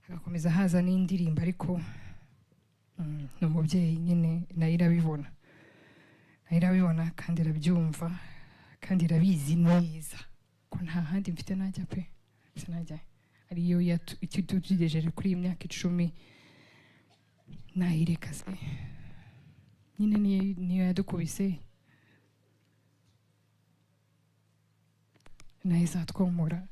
Hagakomeza haza n'indirimbo, ariko ni umubyeyi nyine nayo irabibona, nayo irabibona kandi irabyumva kandi irabizi neza ko nta handi mfite najya pe, sinajya. Ariyo itugejeje kuri iyi myaka 10 nayireka se nyine, niyo yadukubise nayo izatwomora.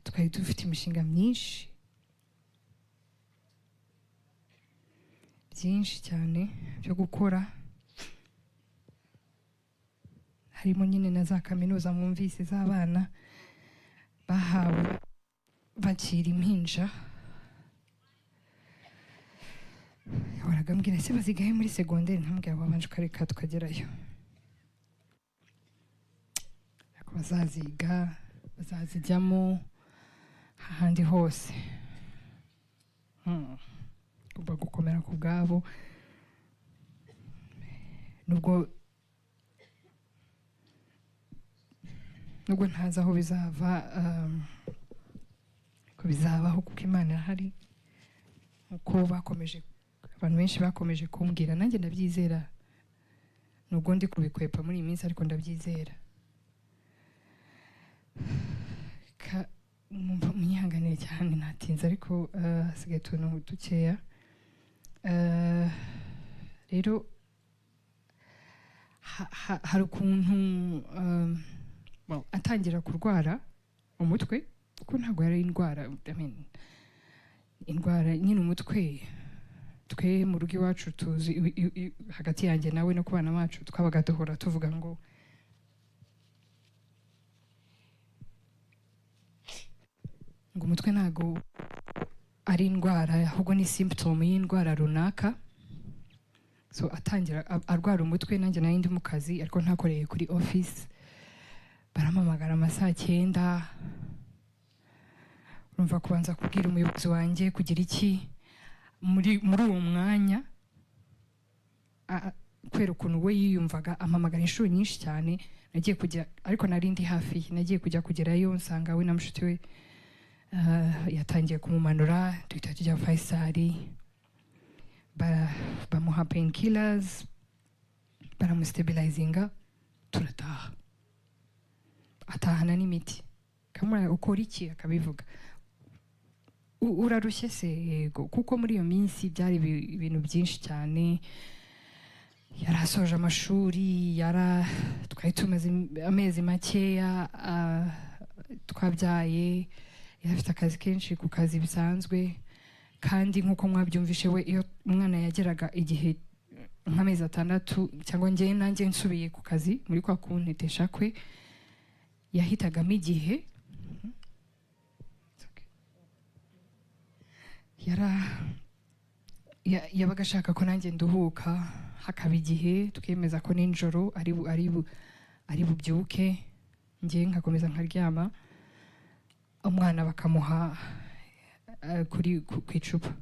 Twari dufite imishinga myinshi byinshi cyane byo gukora, harimo nyine na za kaminuza mwumvise z'abana bahawe bakira impinja. Yahoraga ambwira ese bazigahe muri segonderi, ntamubwira wabanje ukareka tukagerayo, ariko bazaziga bazazijyamo ahandi hose. Ugomba gukomera ku bwabo. Nubwo ntazi aho bizava, ko bizabaho kuko Imana irahari, nkuko bakomeje, abantu benshi bakomeje kumbwira, nanjye ndabyizera, nubwo ndi kubikwepa muri iyi minsi, ariko ndabyizera. Munyihanganire cyane natinze, ariko hasigaye utuntu dukeya. Rero hari ukuntu well, atangira kurwara umutwe, kuko ntabwo yari indwara, I mean, indwara nyine umutwe. Twe mu rugo iwacu tuzi hagati yanjye nawe no ku bana bacu twabaga duhora tuvuga ngo umutwe ntabwo ari indwara, ahubwo ni symptom y'indwara runaka. So atangira arwara umutwe, nanjye nari ndi mu kazi ariko ntakoreye kuri office, barampamagara amasaa 9, urumva kubanza kubwira umuyobozi wanjye kugira iki muri uwo mwanya, kubera ukuntu we yiyumvaga, ampamagara inshuro nyinshi cyane. Nagiye kujya, ariko nari ndi hafi ye, nagiye kujya kugerayo nsanga we na mushuti we yatangiye kumumanura, duhita tujya Faisal, bamuha painkillers, baramusitabilizinga, turataha, atahana n'imiti. Kamara ukora iki akabivuga, urarushye se? Yego, kuko muri iyo minsi byari ibintu byinshi cyane, yarasoje amashuri, twari tumaze amezi makeya twabyaye, yari afite akazi kenshi ku kazi bisanzwe, kandi nk'uko mwabyumvishe we iyo umwana yageraga igihe nk'amezi 6 cyangwa njye nanjye nsubiye ku kazi muri kwa kuntetesha kwe, yahitagamo igihe yabaga ashaka ko nanjye nduhuka, hakaba igihe tukemeza ko nijoro ari bubyuke, njye nkakomeza nkaryama, umwana bakamuha ku icupa.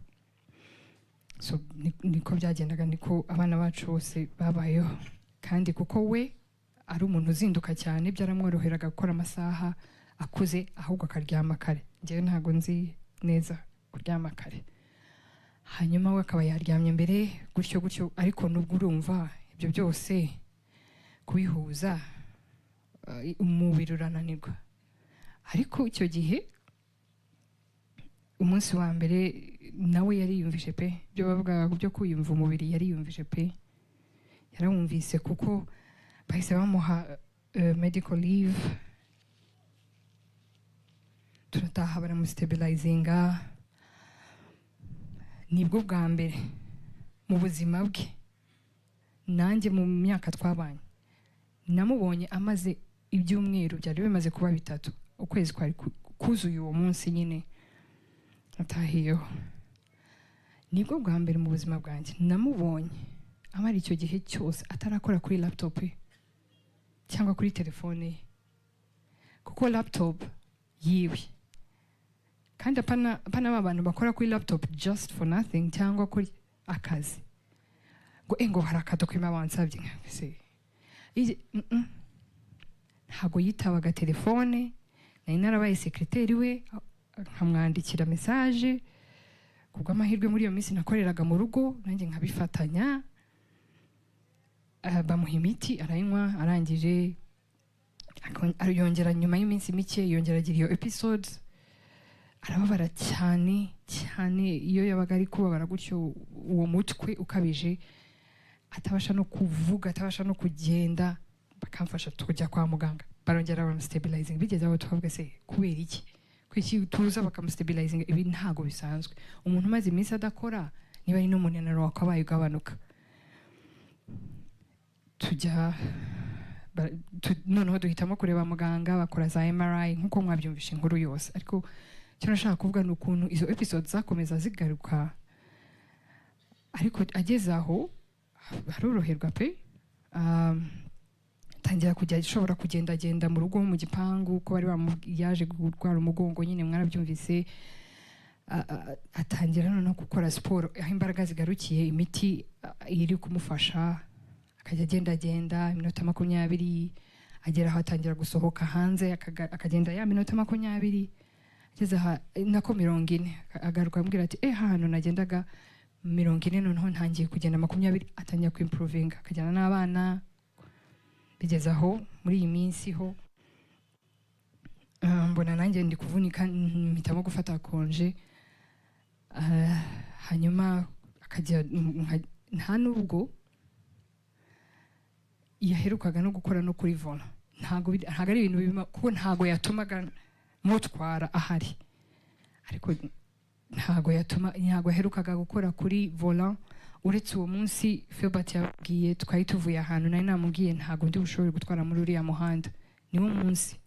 So niko byagendaga, niko abana bacu bose babayeho. Kandi kuko we ari umuntu uzinduka cyane, byaramworoheraga gukora amasaha akuze, ahubwo akaryama kare. Njyewe ntago nzi neza kuryama kare, hanyuma we akaba yaryamye mbere gutyo gutyo. Ariko nubwo urumva ibyo byose kubihuza, umubiri urananirwa. Ariko icyo gihe umunsi wa mbere nawe yariyumvishe pe, ibyo bavugaga byo kwiyumva umubiri yariyumvishe pe, yarawumvise, kuko bahise bamuha medical leave, turataha baramusitabilizinga. Nibwo bwa mbere mu buzima bwe, nanjye mu myaka twabanye, namubonye amaze ibyumweru byari bimaze kuba 3, ukwezi kwari kuzuye uwo munsi nyine atahiyeho. Nibwo bwa mbere mu buzima bwanjye namubonye amara icyo gihe cyose atarakora kuri laptop ye cyangwa kuri telefone ye, kuko laptop yiwe, kandi apana ba bantu bakora kuri laptop just for nothing cyangwa kuri akazi ngo ngo hari akadokima bansabye, se ntago yitabaga telefone. Nari narabaye sekreteri we, nkamwandikira message. Kubw'amahirwe muri iyo minsi nakoreraga mu rugo, nanjye nkabifatanya. Bamuha imiti arayinywa, arangije yongera nyuma y'iminsi mike yongera agira iyo episode, arababara cyane cyane. Iyo yabaga ari kubabara gutyo, uwo mutwe ukabije, atabasha no kuvuga, atabasha no kugenda, bakamfasha tukajya kwa muganga, barongera baramusitabilizinga. Bigeze aho tukavuga se kubera iki kuki tuza bakamusitabilizinga, ibi ntago bisanzwe. Umuntu umaze iminsi adakora, niba ari n'umunaniro wakabaye ugabanuka. Tujya noneho duhitamo kureba muganga, bakora za MRI nkuko mwabyumvishe inkuru yose. Ariko icyo nashaka kuvuga ni ukuntu izo episodes zakomeza zigaruka, ariko ageze aho aroroherwa pe. Atangira kujya ashobora kugendagenda mu rugo mu gipangu, ko bari yaje kurwara umugongo nyine mwarabyumvise. Atangira noneho gukora siporo aho imbaraga zigarukiye, imiti iri kumufasha, Akajya agenda agenda iminota 20, agera aho atangira gusohoka hanze, akagenda ya minota 20, ageze aha nako 40, agaruka ambwira ati: "Hantu nagendaga 40, noneho ntangiye kugenda 20." Atangira kwimprovinga, akajyana n'abana. Bigeze aho muri iyi minsi ho, mbona nanjye ndi kuvunika, mpitamo gufata congé. Hanyuma akajya nta nubwo yaherukaga no gukora no kuri volant. Ntabwo ari ibintu bima, kuko ntabwo yatumaga mutwara ahari, ariko ntabwo yaherukaga gukora kuri volant, uretse uwo munsi Philbert yabwiye twari tuvuye ahantu nari namubwiye ntabwo ndi bushobore gutwara muri uriya muhanda. Niwo munsi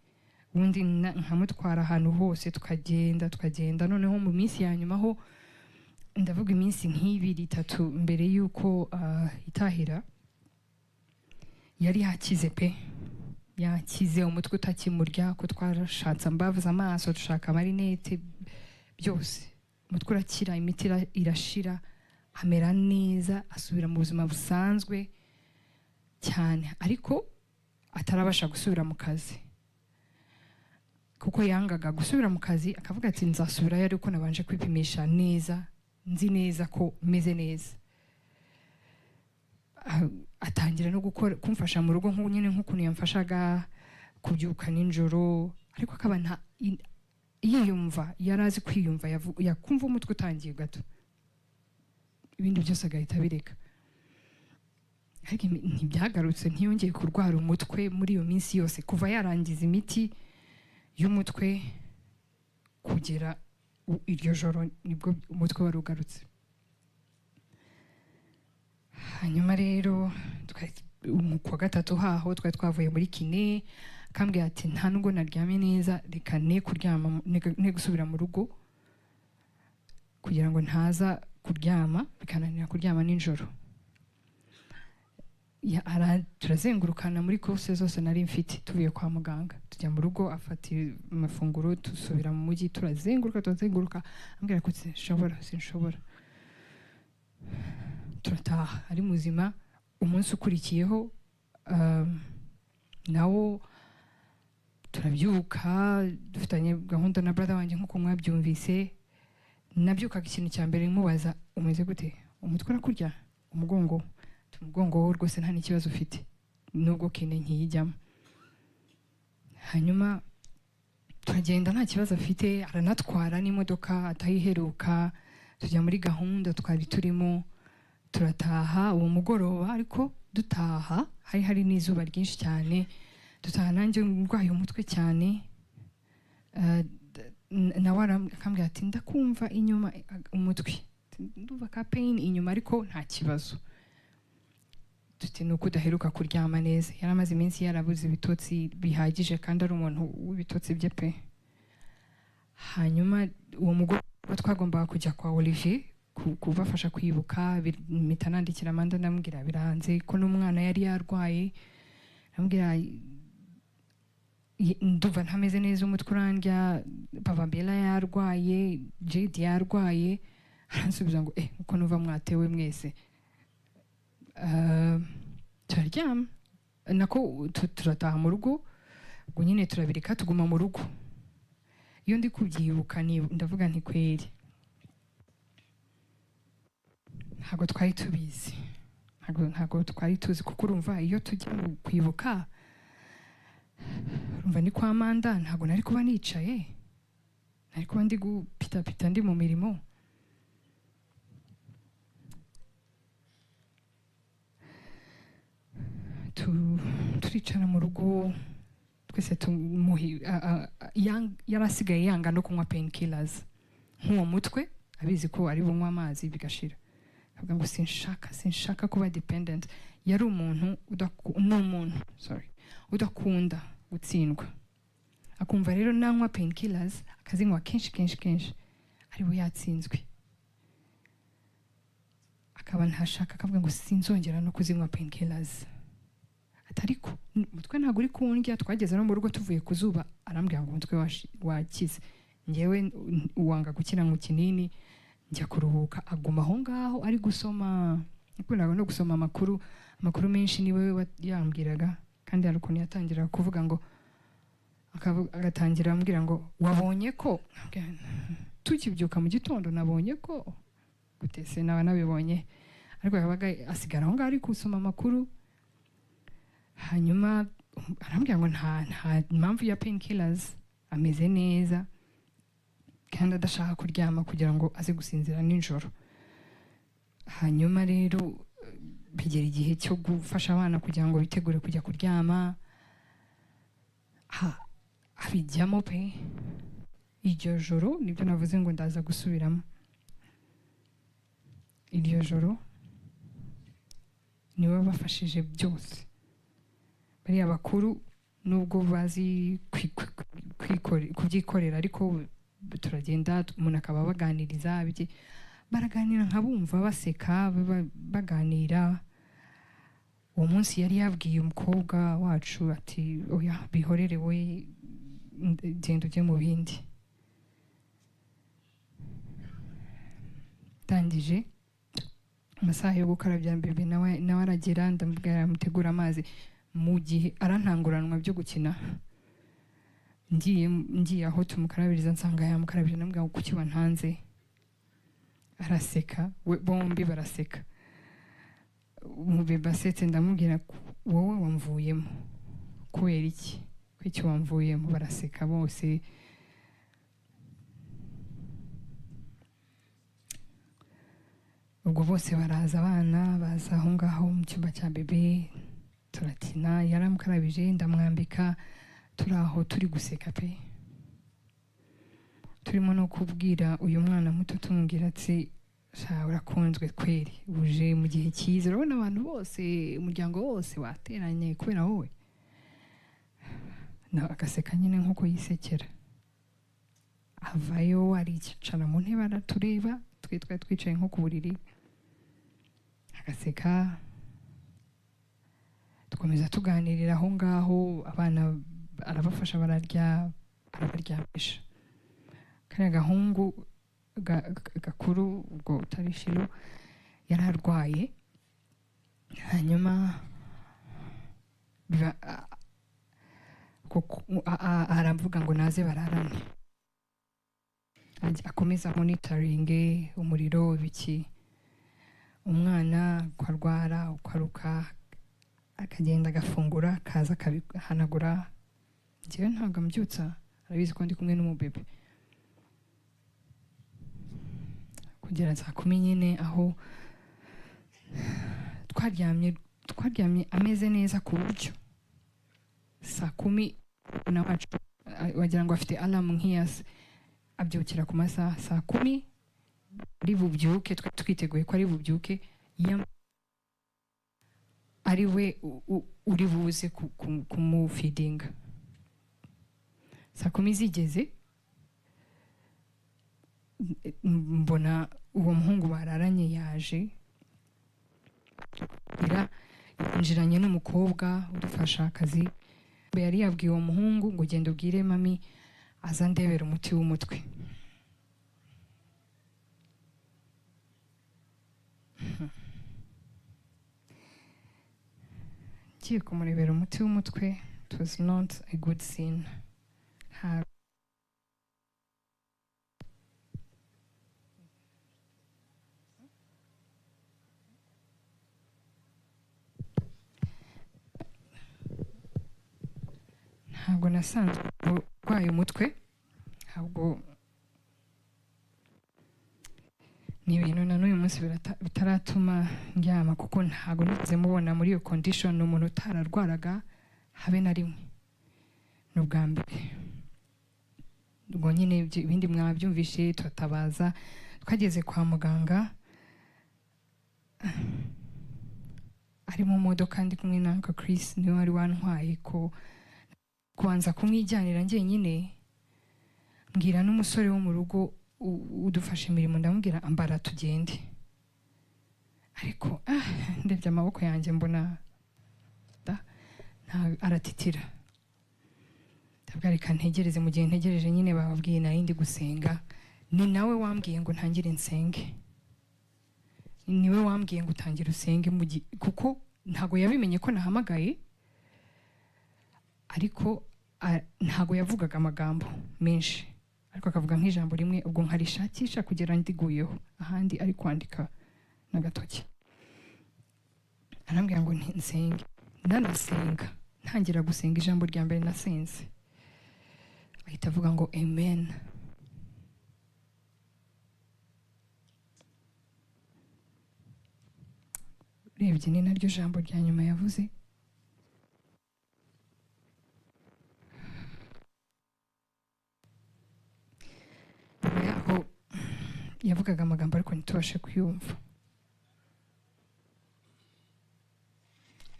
ubundi nkamutwara ahantu hose, tukagenda tukagenda. Noneho mu minsi ya nyuma ho, ndavuga iminsi nk'ibiri itatu mbere y'uko itahira, yari yakize pe, yakize, umutwe utakimurya, ko twarashatse ambavu amaso, dushaka amarinete, byose, umutwe urakira, imiti irashira, amera neza, asubira mu buzima busanzwe cyane, ariko atarabasha gusubira mu kazi, kuko yangaga gusubira mu kazi, akavuga ati: "Nzasubirayo ariko nabanje kwipimisha neza, nzi neza ko meze neza." Atangira no gukora, kumfasha mu rugo, nk'ubu nyine nk'ukuntu yamfashaga kubyuka nijoro, ariko akaba nta yiyumva, yari azi kwiyumva, yakumva umutwe utangiye gato, ibindi byose agahita abireka. Ariko ntibyagarutse, ntiyongeye kurwara umutwe muri iyo minsi yose kuva yarangiza imiti y'umutwe kugera iryo joro, nibwo umutwe wari ugarutse. Hanyuma rero mu kwa gatatu haho twari twavuye muri kiné, akambwira ati: "Nta nubwo naryamye neza, reka ne kuryama, ne gusubira mu rugo kugira ngo ntaza kuryama bikananira kuryama nijoro." Turazengurukana muri courses zose nari mfite. Tuvuye kwa muganga tujya mu rugo, afata amafunguro, dusubira mu mujyi, turazenguruka turazenguruka, ambwira ko sinshobora, sinshobora. Turataha ari muzima. Umunsi ukurikiyeho, nawo turabyuka dufitanye gahunda na brother wanjye, nk'uko mwabyumvise. Nabyukaga, ikintu cya mbere mubaza: "Umeze gute? Umutwe urakurya? Umugongo?" Ati: "Umugongo wo rwose nta n'ikibazo ufite, nubwo kiné nkiyijyamo." Hanyuma turagenda nta kibazo afite, aranatwara n'imodoka atayiheruka, tujya muri gahunda twari turimo, turataha uwo mugoroba. Ariko dutaha hari hari n'izuba ryinshi cyane, dutaha nanjye ndwaye umutwe cyane. Nawe akambwira ati: "Ndakumva inyuma, umutwe, ndumva ka pain inyuma, ariko nta kibazo." Tuti: "Ni uko udaheruka kuryama neza." Yari amaze iminsi yarabuze ibitotsi bihagije, kandi ari umuntu w'ibitotsi bye pe. Hanyuma uwo mugoroba twagombaga kujya kwa Olivier kubafasha kwibuka. Mpita nandikira Amanda, ndamubwira biranze, ko n'umwana yari yarwaye. Ndamubwira: "Ndumva ntameze neza, umutwe urandya, Papa Bella yarwaye, Jade yarwaye." Aransubiza ngo: "Uko numva mwatewe mwese." Turaryama, nako turataha mu rugo, ubwo nyine turabireka, tuguma mu rugo. Iyo ndi kubyibuka ndavuga nti: "Kweri ntabwo twari tubizi, ntabwo twari tuzi." Kuko urumva iyo tujya mu kwibuka, urumva ni kwa Manda, ntabwo nari kuba nicaye, nari kuba ndi gupitapita, ndi mu mirimo. Turicara mu rugo twese, yari asigaye yanga no kunywa painkillers nk'uwo mutwe, abizi ko ari bunywa amazi bigashira, avuga ngo: "Sinshaka, sinshaka kuba dependent." Yari umuntu ni umuntu, sorry, udakunda gutsindwa, akumva rero nanywa painkillers, akazinywa kenshi kenshi kenshi, ari we yatsinzwe, akaba ntashaka, akavuga ngo: "Sinzongera no kuzinywa painkillers." Ati: "Ariko umutwe ntabwo uri kundya." Twageze no mu rugo tuvuye ku zuba, arambwira ngo umutwe wakize. Njyewe wanga gukira mu kinini, njya kuruhuka, aguma aho ngaho ari gusoma, yakundaga no gusoma amakuru. Amakuru menshi niwe yambwiraga, kandi hari ukuntu yatangira kuvuga ngo agatangira ambwira ngo wabonye ko tukibyuka mu gitondo nabonye ko gutese naba nabibonye, ariko yabaga asigara aho ngaho ari gusoma amakuru. Hanyuma arambwira ngo nta mpamvu ya painkillers, ameze neza kandi adashaka kuryama kugira ngo aze gusinzira nijoro. Hanyuma rero bigera igihe cyo gufasha abana kugira ngo bitegure kujya kuryama, abijyamo pe. Iryo joro nibyo navuze ngo ndaza gusubiramo. Iryo joro niwe wabafashije byose. Bariya bakuru nubwo bazi kubyikorera, ariko turagenda umuntu akaba baganiriza, baraganira nkabumva baseka baganira. Uwo munsi yari yabwiye umukobwa wacu ati oya bihorere we, genda ujye mu bindi. Tangije amasaha yo gukarabya bebe nawe aragera, ndamubwira amutegura amazi. Mu gihe arantanguranwa byo gukina, ngiye aho tumukarabiriza nsanga yamukarabije, ndamubwira ngo kuki wantanze? Araseka, we bombi baraseka. Umubebe asetse ndamubwira wowe wamvuyemo kubera iki? Kuki wamvuyemo? Baraseka bose. Ubwo bose baraza, abana baza aho ngaho mu cyumba cya bebe, turakina, yaramukarabije ndamwambika, turi aho turi guseka pe. Turimo no kubwira uyu mwana muto tumubwira ati sha urakunzwe kweri, uje mu gihe cyiza, urabona abantu bose umuryango wose wateranye kubera wowe. Na agaseka nyine nkuko yisekera. Avayo aricara mu ntebe aratureba, twe twari twicaye nko ku buriri, agaseka. Dukomeza tuganirira aho ngaho, abana arabafasha bararya, arabaryamisha. Kariya gahungu gakuru ubwo utari Shiro yari arwaye, hanyuma aravuga ngo naze bararane, akomeza monitoring umuriro biki. Umwana ukarwara ukaruka, akagenda agafungura akaza akabihanagura. Njyewe ntabwo ambyutsa, arabizi ko ndi kumwe n'umubebe. Kugera saa 10 nyine aho twaryamye ameze neza ku buryo saa 10 na wacu wagira ngo afite alarm nk'iyase, abyukira ku masaha saa 10 ari bubyuke, twiteguye ko ari bubyuke, ari we uri buze kumufidinga. Saa 10 zigeze mbona uwo muhungu bararanye yaje, yinjiranye n'umukobwa udufasha akazi. Yari yabwiye uwo muhungu ngo genda ubwire mami aza ndebera umuti w'umutwe. Ngiye kumurebera umuti w'umutwe, it was not a good scene. Ntabwo nasanzwe urwaye umutwe, ntabwo ni ibintu na n'uyu munsi bitaratuma ndyama, kuko ntabwo nigeze mubona muri iyo condition. Ni umuntu utararwaraga habe na rimwe, ni ubwa mbere. Ubwo nyine ibindi mwabyumvishe, turatabaza. Twageze kwa muganga ari mu modoka, ndi kumwe na Uncle Chris, niwe wari wantwaye ko kubanza kumwijyanira njyenyine. Mbwira n'umusore wo mu rugo udufasha imirimo, ndamubwira ambara tugende, ariko ndebye amaboko yanjye mbona aratitira. Ndabwira reka ntegereze. Mu gihe ntegereje nyine bababwiye nari ndi gusenga, ni nawe wambwiye ngo ntangire nsenge, niwe wambwiye ngo utangire usenge, kuko Ntago yabimenye ko nahamagaye, ariko ntago yavugaga amagambo menshi, ariko akavuga nk'ijambo rimwe, ubwo nkarishakisha kugera ndiguyeho ahandi ari kwandika n'agatoki. Arambwira ngo nsenge, ndanasenga, ntangira gusenga ijambo rya mbere nasenze ahita avuga ngo amen. Urebye ni naryo jambo rya nyuma yavuze. Nyuma yaho yavugaga amagambo ariko ntitubashe kuyumva.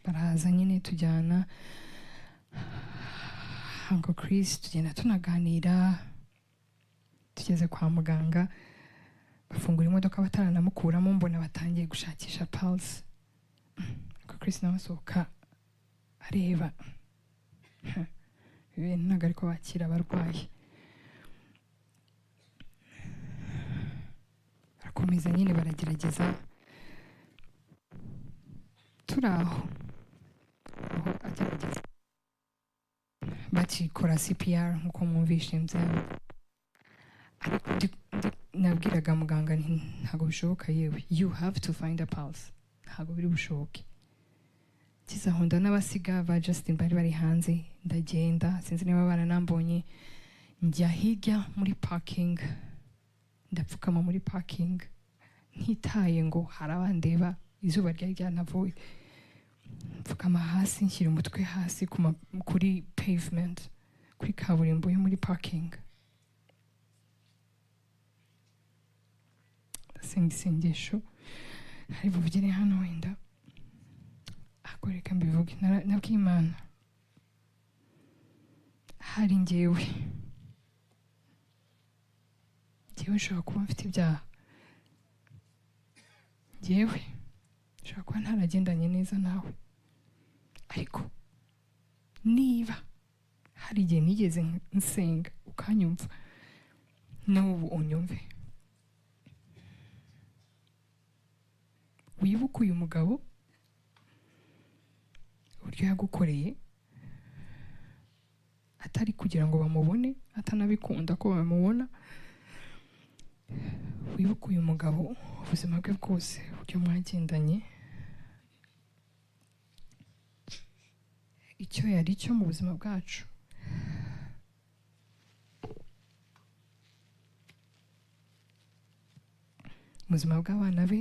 Baraza nyine tujyana Uncle Chris, tugenda tunaganira, tugeze kwa muganga bafungura imodoka bataranamukuramo, mbona batangiye gushakisha pulse. Uncle Chris nawe asohoka areba, ibintu ntabwo ariko bakira abarwayi. Barakomeza nyine baragerageza, turi aho aho agerageza bakikora CPR nkuko mwumvishe mbyabo. Ariko nabwiraga muganga nti ntabwo bishoboka yewe, you have to find a pulse, ntabwo biri bushoboke. Ngize aho ndanabasiga ba Justin bari bari hanze, ndagenda sinzi niba baranambonye, njya hirya muri parking, ndapfukama muri parking ntitaye ngo hari abandeba, izuba ryari ryanavuye. Mfukama hasi, nshyira umutwe hasi kuri pavement, kuri kaburimbo yo muri parking. Ndasenga isengesho ntari buvugire hano wenda, ariko reka mbivuge. Nabwiye Imana hari njyewe nshobora kuba mfite ibyaha, njyewe nshobora kuba ntaragendanye neza nawe, ariko niba hari igihe nigeze nsenga ukanyumva, n'ubu unyumve. Wibuke uyu mugabo uburyo yagukoreye, atari kugira ngo bamubone, atanabikunda ko bamubona. Wibuke uyu mugabo ubuzima bwe bwose, uburyo mwagendanye, icyo yari cyo mu buzima bwacu. Mu buzima bw'abana be,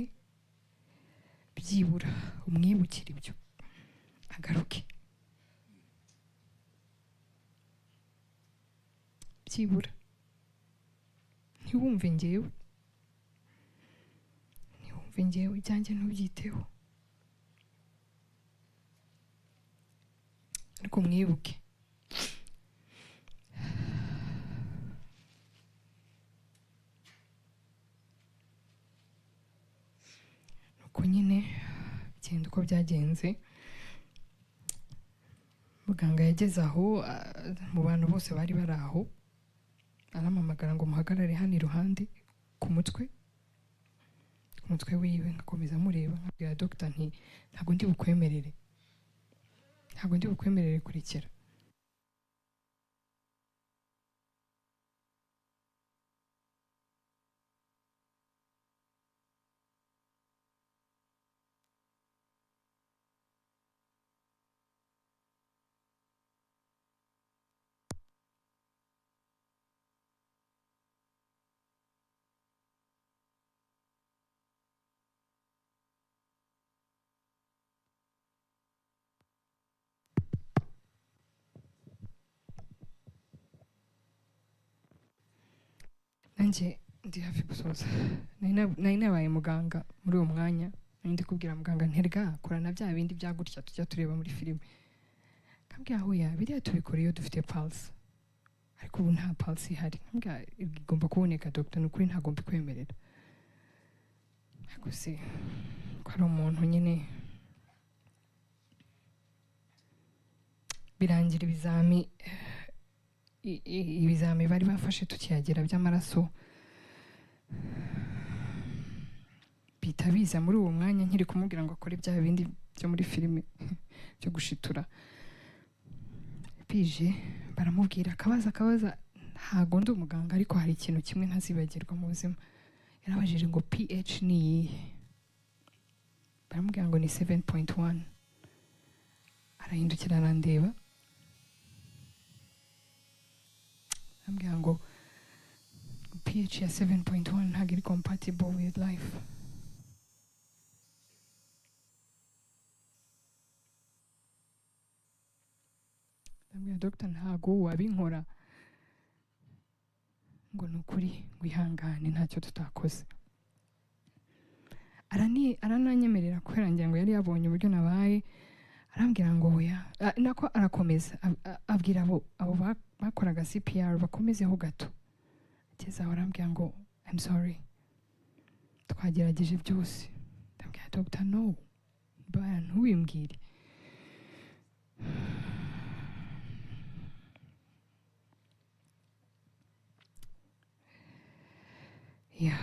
byibura umwibukire ibyo, agaruke. Byibura ntiwumve njyewe, ibyanjye ntubyiteho, ariko mwibuke. Nuko nyine bigenda uko byagenze. Muganga yageze aho mu bantu bose bari bari aho, arampamagara ngo muhagarare hano iruhande ku mutwe wiwe, ngakomeza mureba, nkabwira doctor nti ntabwo ndi bukwemerere kurekera. Nanjye ndi hafi gusoza. Nari nabaye muganga muri uwo mwanya, nari ndi kubwira muganga nterga kora na bya bindi bya gutya tujya tureba muri filime. Nkambwira aho ya biriya tubikora iyo dufite pulse, ariko ubu nta pulse ihari. Nkambwira igomba kuboneka doctor, ni ukuri ntabwo mbikwemerera. Ariko se ko ari umuntu nyine, birangira ibizami bari bafashe tukihagera by'amaraso bita biza muri uwo mwanya, nkiri kumubwira ngo akore bya bindi byo muri filime byo gushitura. Bije baramubwira, akabaza. Ntago ndi umuganga, ariko hari ikintu kimwe ntazibagirwa mu buzima. Yarabajije ngo pH ni iyihe? Baramubwira ngo ni 7.1. Arahindukira arandeba, arambwira ngo pH ya 7.1 ntabwo iri compatible with life. Ndamubwira, "Dr, ntago wabinkora." Ngo ni ukuri, ngo ihangane, ntacyo tutakoze. Arananyemerera kubera ngira ngo yari yabonye uburyo nabaye. Arambwira ngo oya. Nako arakomeza abwira abo bakoraga CPR bakomezeho gato. Ageze aho arambwira ngo "I'm sorry, twagerageje byose." Ndabwira, "Dr, no, bara ntubimbwire." Yeah,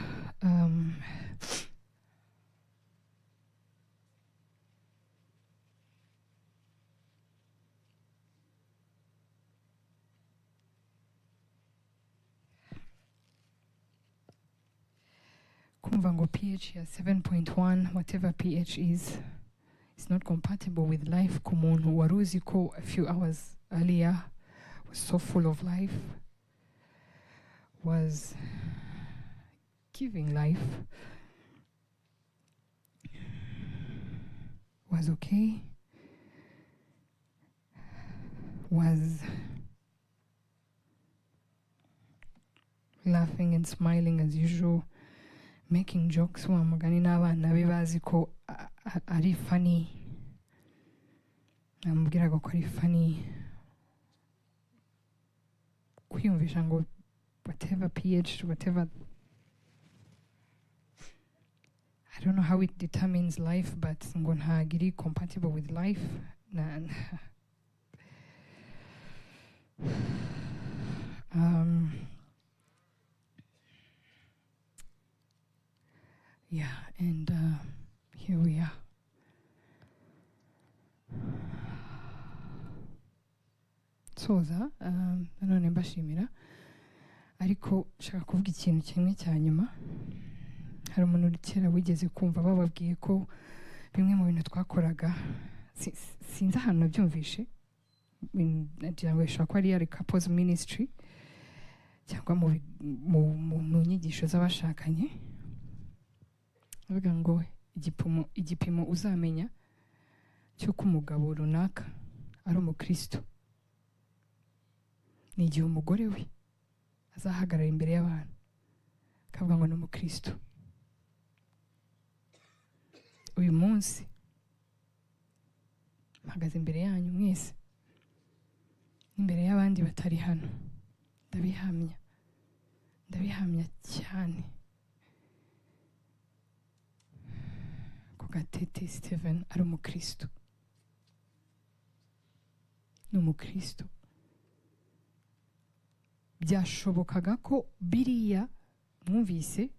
kumva ngo pH ya 7.1, whatever pH is not compatible with life, ku muntu wari uzi ko a few hours earlier was so full of life, was giving life, was okay, was laughing and smiling as usual, making jokes, wa mugani n'abana be bazi ko ari funny, namubwiraga ko ari funny. Kwiyumvisha ngo whatever pH, whatever, I don't know how it determines life, but ngo ntabwo iri compatible with life. Na, yeah, and here we are. Soza, nanone mbashimira, ariko nshaka kuvuga ikintu kimwe cya nyuma. Hari umuntu kera wigeze kumva bababwiye ko bimwe mu bintu twakoraga, sinzi ahantu nabyumvishe, nagira ngo bishobora kuba ari yari couples ministry cyangwa mu nyigisho z'abashakanye, bavuga ngo igipimo uzamenya cy'uko umugabo runaka ari umukristo ni igihe umugore we azahagarara imbere y'abantu akavuga ngo ni umukristo. Uyu munsi mpagaze imbere yanyu mwese n'imbere y'abandi batari hano, ndabihamya, ndabihamya cyane ko Gatete Steven ari umukristo. Ni umukristo. Byashobokaga ko biriya mwumvise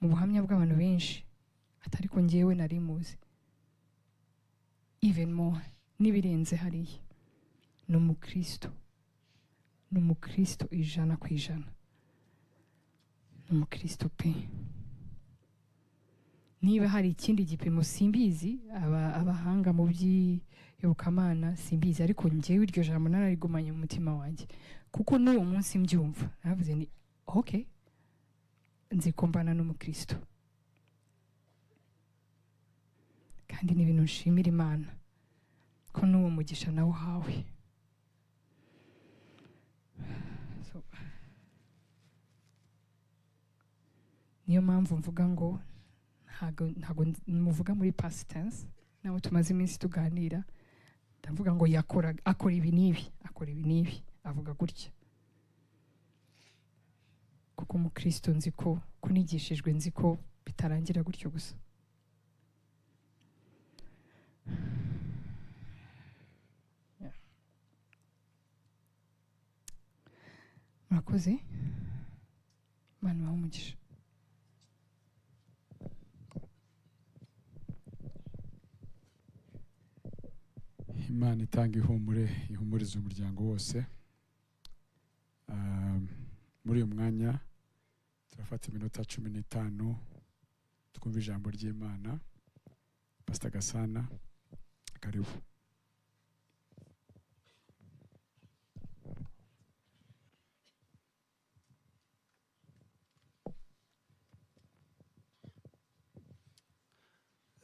mu buhamya bw'abantu benshi atari ko njyewe nari muzi, even more n'ibirenze hariya. Ni umukristo, ni umukristo 100%, ni umukristo pe. Niba hari ikindi gipimo simbizi, abahanga mu by'iyobokamana simbizi, ariko njyewe iryo jambo nararigumanye mu mutima wanjye, kuko n'uwo munsi mbyumva naravuze ni okay, nzi ko mbana n'umukristo, kandi ni ibintu nshimira Imana ko n'uwo mugisha nawe uhawe. So, niyo mpamvu mvuga ngo ntago muvuga muri past tense, nawe tumaze iminsi tuganira, ndavuga ngo akora ibi n'ibi, akora ibi n'ibi, avuga gutya, kuko umukristo nzi ko kunigishijwe, nzi ko bitarangira gutyo gusa. Yeah. Murakoze, Imana ibahe umugisha. Imana itanga ihumure, ihumuriza umuryango wose. Muri uyu mwanya turafata iminota 15 twumva ijambo ry'Imana. Pastor Gasana, karibu.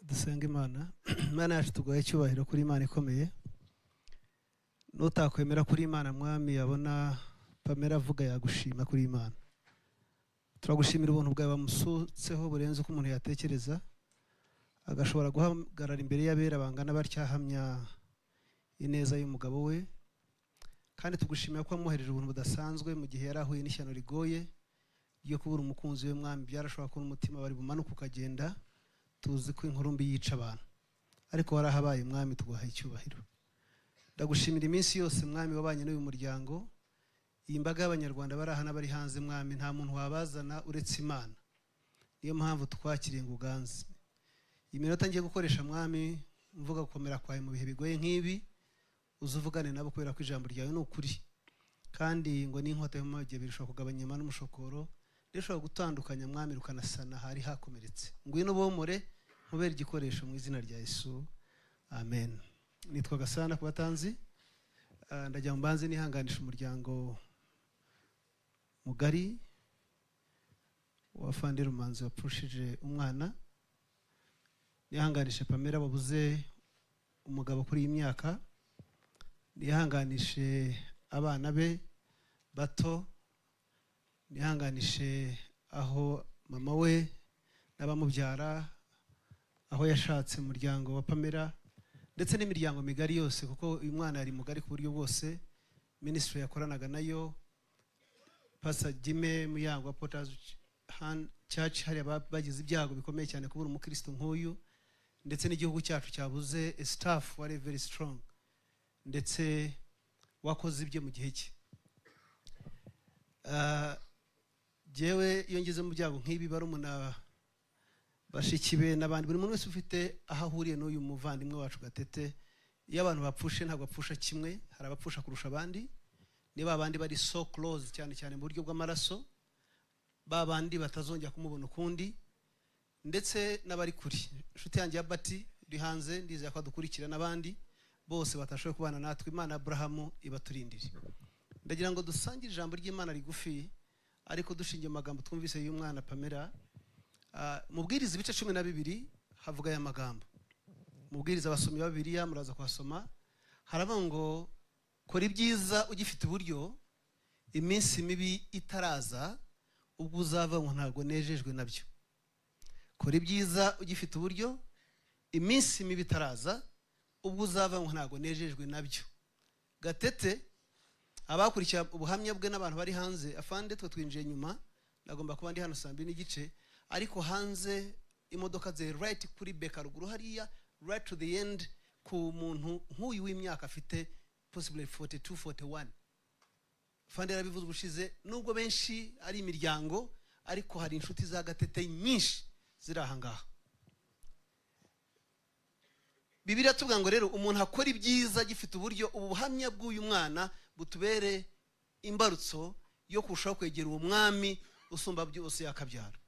Dusenga Imana. Imana yacu tuguhaye icyubahiro kuri Imana ikomeye. Nutakwemera kuri Imana mwami yabona Pamela avuga yagushima kuri Imana. Turagushimira ubuntu bwawe bamusutseho burenze uko umuntu yatekereza, agashobora guhagarara imbere y'abera bangana batyahamya ineza y'umugabo we. Kandi tugushimira ko wamuhereje ubuntu budasanzwe mu gihe yari ahuye n'ishyano rigoye ryo kubura umukunzi we mwami. Byarashobora kuba umutima bari bumanuka ukagenda, tuzi ko inkuru mbi yica abantu, ariko warahabaye mwami, tuguhaye icyubahiro. Ndagushimira iminsi yose mwami wabanye n'uyu muryango, iyi mbaga y'abanyarwanda bari aha n'abari hanze mwami, nta muntu wabazana uretse Imana. Niyo mpamvu twakiriye ngo uganze. Iminota ngiye gukoresha mwami mvuga gukomera kwawe mu bihe bigoye nk'ibi, uzuvugane nabo kubera ko ijambo ryawe ni ukuri, kandi ngo n'inkota y'amajye birushaho kugabanya inyama n'umushokoro, rishobora gutandukanya mwami rukanasana hari hakomeretse. Ngwino bomore nkubere igikoresho mu izina rya Yesu, amen. Nitwa Gasana ku batanzi. Ndajya mu banze nihanganisha umuryango mugari wa Fande Rumanzi wapfushije umwana, nihanganishe Pamela wabuze umugabo kuri iyi myaka, nihanganishe abana be bato, nihanganishe aho mama we n'abamubyara, aho yashatse umuryango wa Pamela ndetse n'imiryango migari yose, kuko uyu mwana yari mugari ku buryo bwose. Ministry yakoranaga nayo, Pastor Jime Muyango wa Potter's Church, hari bagize ibyago bikomeye cyane kubura umukristo nk'uyu, ndetse n'igihugu cyacu cyabuze a staff wari very strong ndetse wakoze ibye mu gihe cye. Jewe iyo ngeze mu byago nk'ibi, barumuna bashiki be n'abandi, buri muntu wese ufite aho ahuriye n'uyu muvandimwe wacu Gatete, iyo abantu bapfushe ntabwo bapfusha kimwe, hari abapfusha kurusha abandi. Niba abandi bari so close cyane cyane mu buryo bw'amaraso, ba bandi batazongera kumubona ukundi, ndetse n'abari kuri. Inshuti yanjye ya Bati uri hanze, ndizera ko adukurikira, n'abandi bose batashoboye kubana natwe, Imana Abrahamu ibaturindire. Ndagira ngo dusangire ijambo ry'Imana rigufi, ariko dushingiye amagambo twumvise y'umwana Pamela. Mubwiriza ibice 12 havuga aya magambo. Mubwiriza abasomyi ba Bibiliya muraza kuhasoma, haravuga ngo kora ibyiza ugifite uburyo, iminsi mibi itaraza, ubwo uzava ngo ntabwo nejejwe nabyo. Kora ibyiza ugifite uburyo, iminsi mibi itaraza, ubwo uzava ngo ntabwo nejejwe nabyo. Gatete abakurikiye ubuhamya bwe n'abantu bari hanze, afande twe twinjiye nyuma, nagomba kuba ndi hano saa 2:15, ariko hanze imodoka ze right kuri Beka ruguru hariya, right to the end, ku muntu nk'uyu w'imyaka afite possibly 42 41. Fande yarabivuze ubushize, nubwo benshi ari imiryango, ariko hari inshuti za Gatete nyinshi ziri aha ngaha. Bibiliya tuvuga ngo rero umuntu akora ibyiza gifite uburyo, ubuhamya bw'uyu mwana butubere imbarutso yo kurushaho kwegera uwo mwami usumba byose yakabyara.